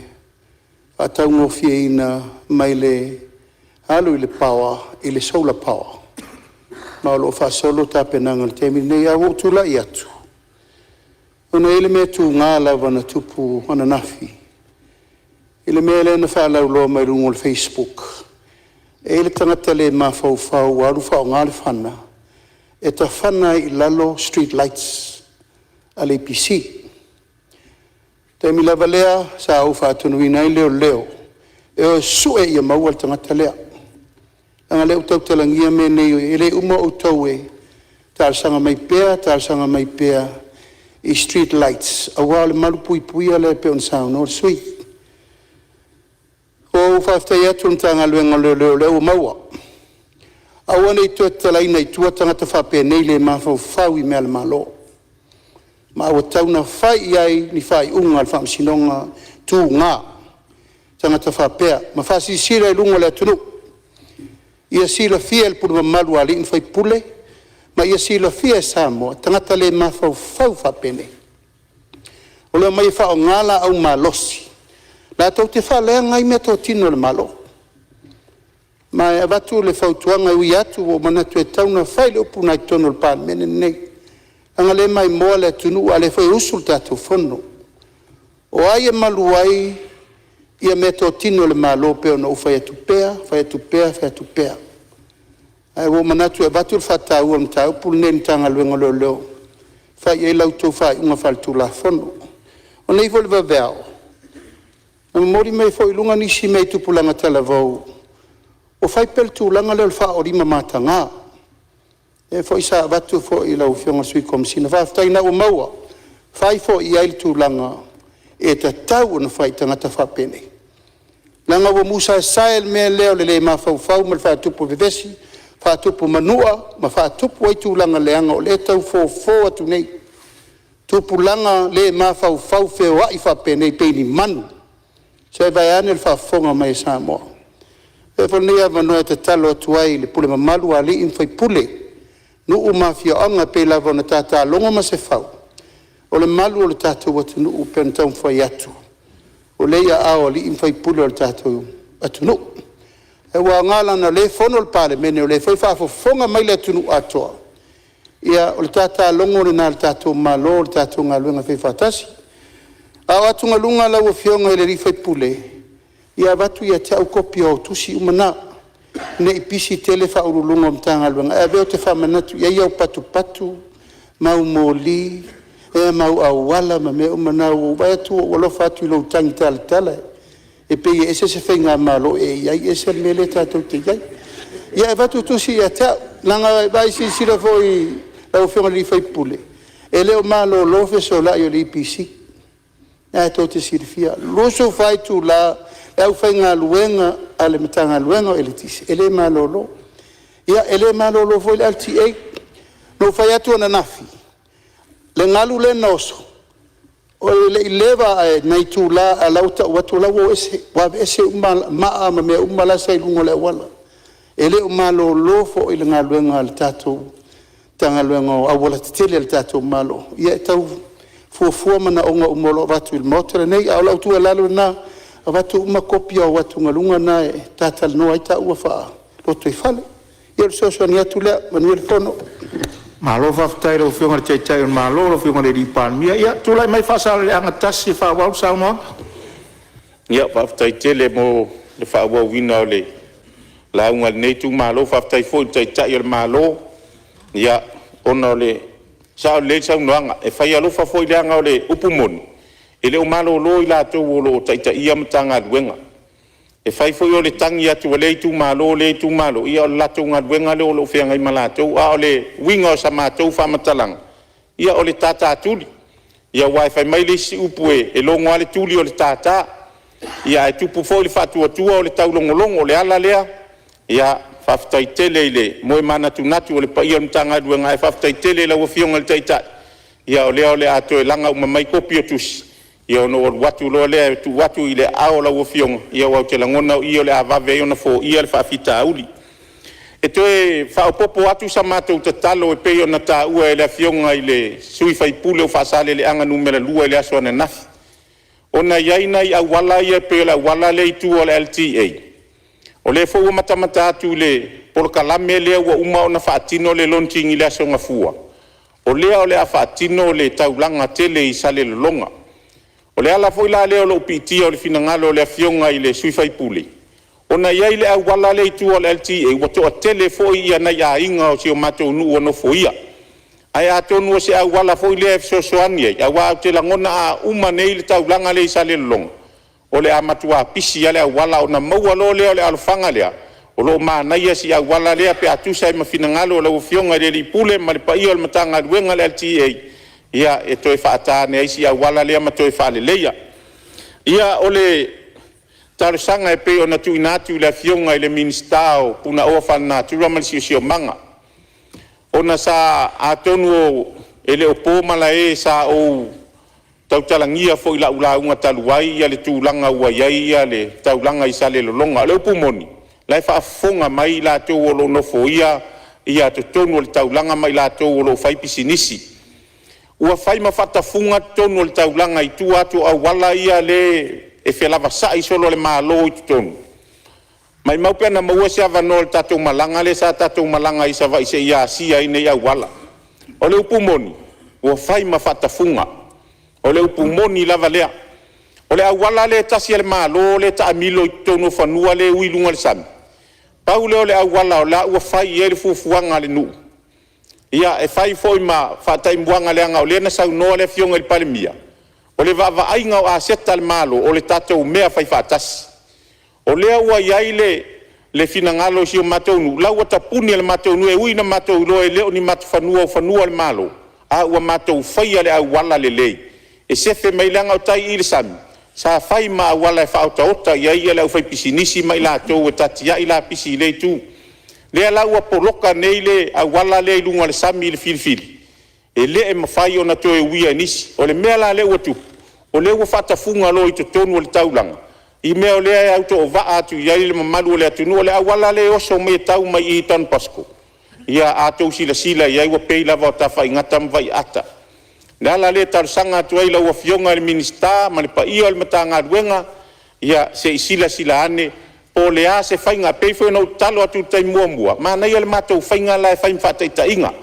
Speaker 3: faataugofieina mai le alu i le power i le solar power, ma o lo o faasolo tapenaga i le taimi lenei. Ae ua ou tulai atu, ona e i ai le mea tuga lava na tupu ananafi i le mea lea na faalauiloa mai luga o le facebook, e i ai le tagata le mafaufau ua alu faaaoga le fana e tafana ai i lalo street lights a le EPC. O le taimi lava lea sa ou faatonuina ai leoleo e o e sue ina ia maua le tagata lea, leaga o lea ua tautalagia mea nei, e le uma outou e talosaga mai pea talosaga mai pea i street lights aua o le malupuipuia lea pei ona saunoa le sui usufono. Ua ou faafetai atu i le Matagaluega o Leoleo o lea ua maua, aua ne i toe tatalaina i tua tagata faapenei le mafaufau i mea a le Malo, ma ua tatau ona fai i ai ni faaiuga a le faamasinoga tuga, tagata faapea, ma faasilasila i luga o le atunuu. Ia silafia e le pule mamalu a alii ma faipule ma ia silafia e Samoa, tagata le mafaufau faapenei, o le omai e faaaoga laau malosi latou te faaleaga ai meatotino a le Malo. Ma e avatu le fautuaga, e ui atu ua ou manatu e tatau ona fai le upu lena i totonu o le Palemene lenei, leaga o lea e maimoa le atunuu a o lea foi e usu le tatou Fono. O ai e malu ai meatotino a le Malo e pei ona ou fai atu pea, fai atu pea, fai atu pea. Ae ua ou manatu e avatu le faataua i le mataupu lenei i le Matagaluega o Leoleo e fai i ai la outou faaiuga faaletulafono. O nei foi i le vaveao, na momoli mai foi i luga nisi mea i tupulaga talavou, ua fai pea o le tulaga lea o le faaoo mataga. O lea foi sa avatu foi i lau Afioga i le Sui Komesina, faafetai o lena ua maua, fai foi i ai le tulaga e tatau ona fai i tagata faapenei, leaga ua musa sae le mea lea o le le mafaufau ma le faatupu vevesi, faatupu manua ma faatupu ai tulaga leaga o lea e tau fofo atu nei, tupulaga le mafaufau feoai faapenei pei ni manu. Se i vaeane le faafofoga mai a Samoa. Avea foi lenei avanoa e tatalo atu ai i le pule mamalu a alii ma faipule, nuu ma afioaga e pei lava ona tata logo Masefau, o le malu o le tatou atunuu e pei ona taumafai atu, o lea e i aao o alii ma faipule o le tatou atunuu. Ae ua aoga leaga o lea e fono le Palemene o lea foi e faafofoga mai le atunuu atoa, ia o le tata logo lena a le tatou Malo o le tatou galuega faifaatasi. A o atugaluga lau Afioga i le sui usufono, ia avatu ia te au kopi o au tusi uma na, ne i pisi tele Ofisa Sili o Pulega o Matagaluega, ae avea ou te faamanatu i ai au patupatu ma au moli ma au auala ma mea uma na. Ua ou vaai atu ua ou alofa atu i lou tagitalatala, e pei e ese se faigamalo o e i ai ese le mea lea tatou te i ai. Ia e avatu tusi ia te au, leaga a e silasila foi lau Afioga i le sui usufono, e le o malolo le fesolai o le EPC, lena tou te silafia, 24 itula le aufaigaluega a le Matagaluega o Eletise e le malolo. Ia e le malolo foi le LTA. Na ou fai atu ananafi, le galu lea na oso, e le i leva ae nai itula ae o la e ua tau atu o la e ua o ese, ua aveese uma maa ma mea uma la sa i luga o le auala. E le o malolo foi le galuega a le tatou Matagaluega o Aualatetele a le tatou Malo e tau fuafua manaoga uma o lo o avatu i le Maota lenei. A o lau tuualalo lena, avatu uma kopi o au atugaluga na ta te talanoa ai taua faa-lotoifale. Ia o le fesoasoani atu lea. Manuia le fono. Malo faafetai i lau Afioga i le Taitai o le Malo lau Afioga i le Palemia. Ia, tulai mai Faasaleleaga 1 e faaauau le saunoaga.
Speaker 1: Ia faafetai tele mo le faaauauina o le lauga a lenei itumalo. Faafetai foi i le Taitai o le Malo, ona o le sao lelei le saunoaga, e fai alofa foi leaga o le upu moni, e le o malolo i latou o lo o taitaia Matagaluega. E fai foi o le tagi atu a lea itumalo lea itumalo, ia o le latou galuega lea o lo o feagai ma latou. A o le uiga o sa matou faamatalaga, ia o le tātātuli. Aua fai mai le isi upu e logo lava le tuli o le tātā, ae tupu foi le faatuatua o le taulogologo. O le ala lea, ia faafetai tele i le moe manatunatu o le paia o le Matagaluega, ae faafetai tele i lau Afioga i le Taitai, o lea o le a toe laga uma mai kopi o tusi, ona ou alu atu loa lea e tuu atu i aao o lau Afioga, aua ou te lagona o i o le a vave ai ona foia le faafitauli. E toe faaopoopo atu sa matou tatalo e pei ona taua e le Afioga i le sui usufono mo Faasaleleaga 2 i le aso ananafi, ona e i ai nai auala ia e pei o le auala lea i tua o le LTA, o lea foi ua matamata atu i le polokalame lea ua uma ona faatino le launching i le aso Gafua, o lea o le a faatino le taulaga tele i Salelologa. O le ala foi la lea o lou piitia o le finagalo o le Afioga i le sui usufono, ona e i ai le auala lea i tua o le LTA, ua toatele foi nai aiga o si o matou nuu ua nofoia. Ae atonu o se auala foi lea e fesoasoani ai, aua ou te lagona a uma nei le taulaga lea i Salelologa, o le a matua pisi lava le auala, ona maua loa lea o le alofaga lea, o lo o manaia si auala lea pe a tusa ai ma finagalo o lau Afioga i le Ofisa Sili o Pulega ma le paia o le Matagaluega o le LTA, ia, e toe faata ane ai si auala lea ma toe faaleleia. Ia, o le talosaga e pei ona tuuina atu i le Afioga i le Minisita o Punaoa Faalenatura ma le Siosiomaga, ona sa… atonu e le o po malae, sa ou tautalagia foi i lau lauga talu ai le tulaga ua i ai le taulaga i Salelologa. O le upu moni, o la e faafofoga mai i latou o lo o nofoia totonu o le taulaga ma i latou o lo o faipisinisi. Ua fai ma faatafuga totonu o le taulaga i tua atu o auala ia lea e felavasai solo e le Malo i totonu. Maumau pe ana maua se avanoa i le tatou malaga lea sa tatou malaga ai i Savaii se i asia ai nei auala. O le upu moni, ua fai ma faatafuga, o le upu moni lava lea. O le auala lea e tasi a le Malo lea e taamilo i totonu o fanua lea e ui i luga o le sami, pau lea o le auala o la e ua fai i ai le fuafuaga a le nuu, ia e fai foi ma faataimuaga leaga o lea na saunoa le Afioga i le Palemia, o le vaavaaiga o aseta a le Malo, o le tatou mea faifaatasi. O lea ua i ai le finagalo o si o matou nuu, o la ua tapuni e le matou nuu, e ui ina matou iloa e le o ni matou fanua o fanua o le Malo, a ua matou faia le auala lelei e sefe mai ai, leaga o tai i i le sami, sa fai ma auala e faaotaota i ai le aufaipisinisi ma i latou e tatiai lapisi i lea itu. O lea la ua poloka nei le auala lea i luga o le sami i le filifili, e le mafai ona toe uia e nisi. O le mea la lea ua tupu, o lea ua faatafuga loa i totonu o le taulaga, i mea o lea e autovaa atu i ai le mamalu o le atunuu. O le auala lea e oso mai e tau mai i Don Bosco, ia a outou silasila i ai ua pei lava o Tafaigata ma Vaiaata. O le ala lea e talosaga atu ai i lau Afioga i le Minisita ma le paia o le Matagaluega, ia se i silasila ane po o le a se faiga. E pei foi ona ou tatalo atu i le taimi muamua, manaia le matou faiga la e fai ma faataitaiga,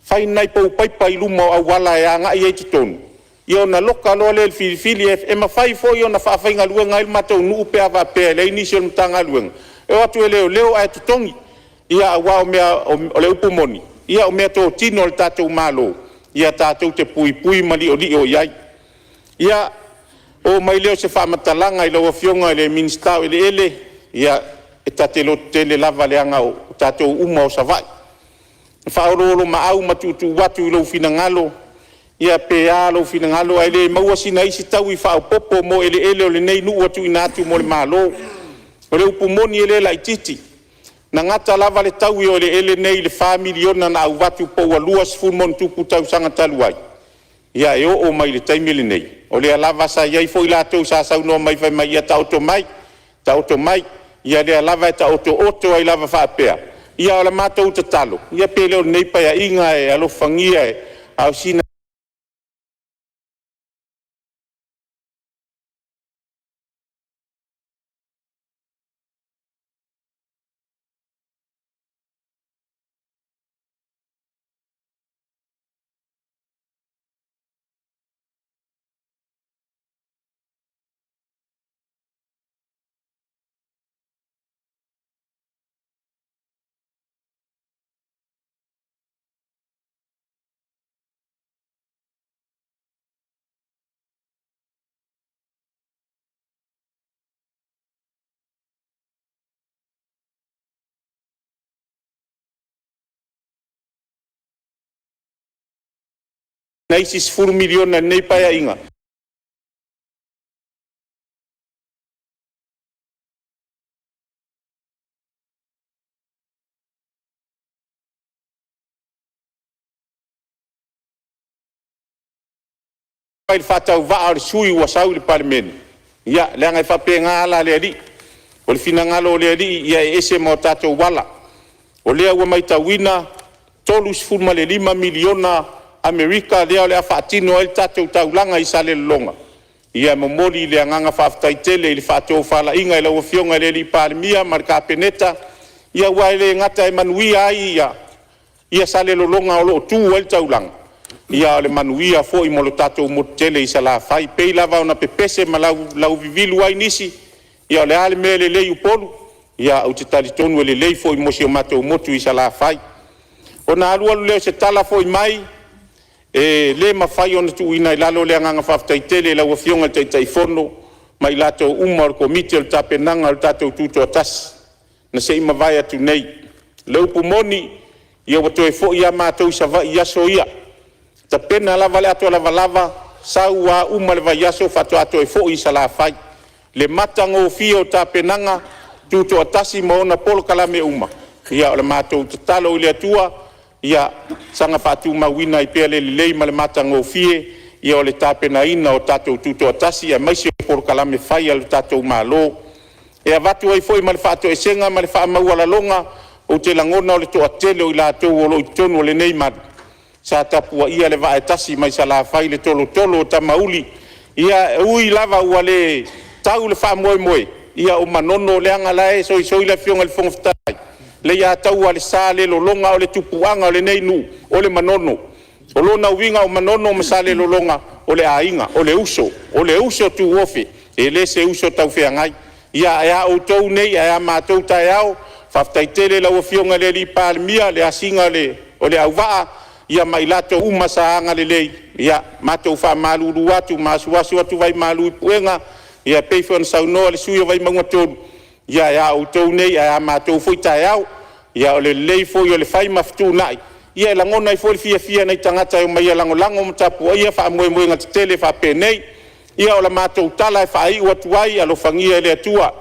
Speaker 1: fai ni nai pou paipa i luma o auala e agai ai i totonu, ia ona loka loa lea i le filifili. E mafai foi ona faafaigaluega ai le matou nuu pe a faapea e leai nisi o le Matagaluega e o atu e leoleo ae totogi. Ia aua o le upu moni, ia o meatotino a le tatou Malo tatou te puipui ma liolio i ai. Ia, oo mai lea o se faamatalaga i lau Afioga i le Minisita o Eleele, ia, e ta te lototele lava leaga o tatou uma lava o Savaii. E faaoloolomaau ma tuutuu atu i lou finagalo, ia pe a lou finagalo ae le maua sina isi taui faaopoopo mo eleele o lenei nuu ua tuuina atu mo le Malo. O le upu moni e le laitiiti, na gata lava le taui o eleele nei i le $4 miliona na avatu po ua 20+ tausaga talu ai, ia e oo mai i le taimi lenei, o lea lava sa i ai foi latou sa saunoa mai fai mai, ia taoto mai, taoto mai, ia lea lava e taotooto ai lava faapea. Ia a o le matou tatalo, ia pe le o lenei Paeaiga e alofagia, a o sina isi $10 miliona i lenei Paeaiga. I le faatauvaa o le sui usufono ua sau i le Palemene, ia leaga e faapena ala a le Alii. O le finagalo o le Alii e ese ma o tatou ala. O lea ua matauina e $35 miliona Amerika lea o le a faatino ai le tatou taulaga i Salelologa, ia e momoli le agaga faafetai tele i le faatofalaiga i lau Afioga i le Palemia ma le Kapeneta, aua e le gata e manuia ai Salelologa o lo o tu ai le taulaga, a o le manuia foi mo le tatou motu tele i Salafai. E pei lava ona pepese ma lauivilu ai nisi, ia o le a le mea e lelei i Upolu? Ia ou te talitonu e lelei foi mo si o matou motu i Salafai. Ona alu alu lea o se tala foi mai, e le mafai ona tuuina i lalo le agaga faafetai tele i lau Afioga i le Taitaifono ma i latou uma o le Komiti o le Tapenaga o le tatou Tutoatasi na se i mavae atu nei. O le upu moni, ia ua toe foi lava matou i Savaii i aso ia, e tapena lava le ato lavalava, sau lava uma le vaiaso faatoa toe foi i Salafai. Le matagofie o tapenaga, Tutoatasi ma ona polokalame uma, ia o le matou tatalo i le Atua, ia saga faatumauina ai pea le lelei ma le matagofie o le tapenaina o tatou Tutoatasi, aemaise o polokalame fai a le tatou Malo. E avatu ai foi ma le faatoesega ma le faamaualaloga, ou te lagona o le toatele o i latou o lo o i totonu o lenei malu, sa tapuaia le vaa e tasi mai Salafai, le tolotolo o Tamauli. Ia e ui lava ua le tau le faamoemoe, ia o Manono leaga o la e soisoi le Afioga i le Fofoga Fetalai, Leiataua le Salelologa o le tupuaga o lenei nuu, o le Manono. O lona uiga o Manono ma Salelologa, o le aiga, o le uso, o le uso tuofe, e le se uso taufeagai. Ia ae a outou nei ae a matou taeao, faafetai tele i lau Afioga i le Palemia i le asiga o le auvaa ia ma i latou uma sa agalelei, ia matou faamalulu atu ma asuasu atu vaimalu i puega e pei foi ona saunoa le sui usufono o Vaimauga 3, ia ae a outou nei ae a matou foi taeao. Ia o le lelei foi o le fai ma fetuunai, ia e lagona ai foi le fiafia e nai tagata e omai e lagolago ma tapuaia faamoemoega tetele faapenei. Ia o le matou tala e faaiu atu ai, alofagia e le Atua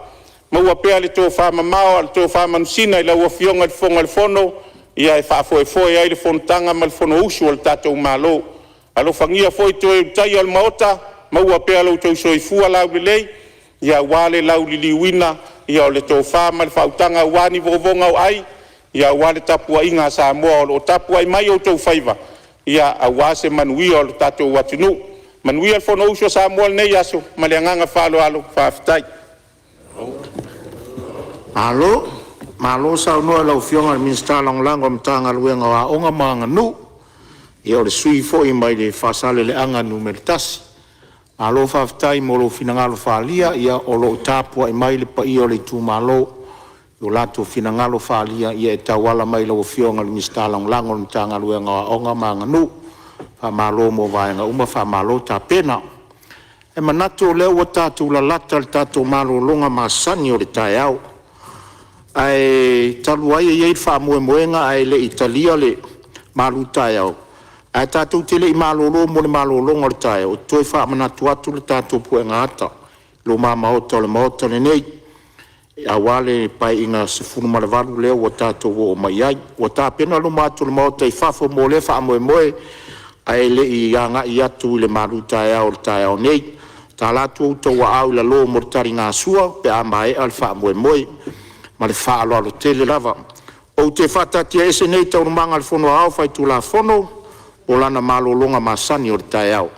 Speaker 1: maua pea le tofamamao a o le tofa manusina i lau Afioga i le Fofoga o le Fono e faafoefoe ai le fonotaga ma le fonousu a le tatou Malo. Alofagia foi toe Ulutaia o le Maota, maua pea lo outou soifua laulelei aua le lauliliuina o le tofa ma le faautaga aua ni vovoga o ai, aua le tapuaiga a Samoa o lo o tapuai mai outou faiva aua se manuia o le tatou atunuu. Manuia le fonousu a Samoa i lenei aso. Ma le agaga faaaloalo, faafetai. Malo, malo saunoa i lau Afioga i le Minisita Lagolago o le Matagaluega o Aoga ma Aganuu. Ia o le sui usufono foi mai le Faasaleleaga Nu.1. Malo faafetai mo lou finagalo faaalia, o lo o tapuai mai le paia o le itumalo i o latou finagalo faaalia e tauala mai i lau Afioga i le Minisita Lagolago o le Matagaluega o Aoga ma Aganuu. Faamalo mo vaega uma, faamalo tapena. E manatu o lea ua tatou lalata i le tatou malologa masani o le taeao. Ae talu ai e i ai le faamoemoega ae le i talia le malutaeao, ae tatou te le i malolo mo le malologa o le taeao, ou te toe faamanatu atu le tatou puega ata i luma maota o le Maota lenei, aua le Paeaiga XVII lea ua tatou oo mai ai. Ua tapena luma atu o le Maota i fafo mo lea faamoemoe, ae le i agai atu i le malutaeao i le taeao nei. E tatalo atu i o outou aao i lalo mo le taligasua pe a maea le faamoemoe. Ma le faaaloalo tele lava. Ou te faataatiaese nei Taualumaga a le Fono Aoao Faitulafono mo lana malologa masani o le taeao.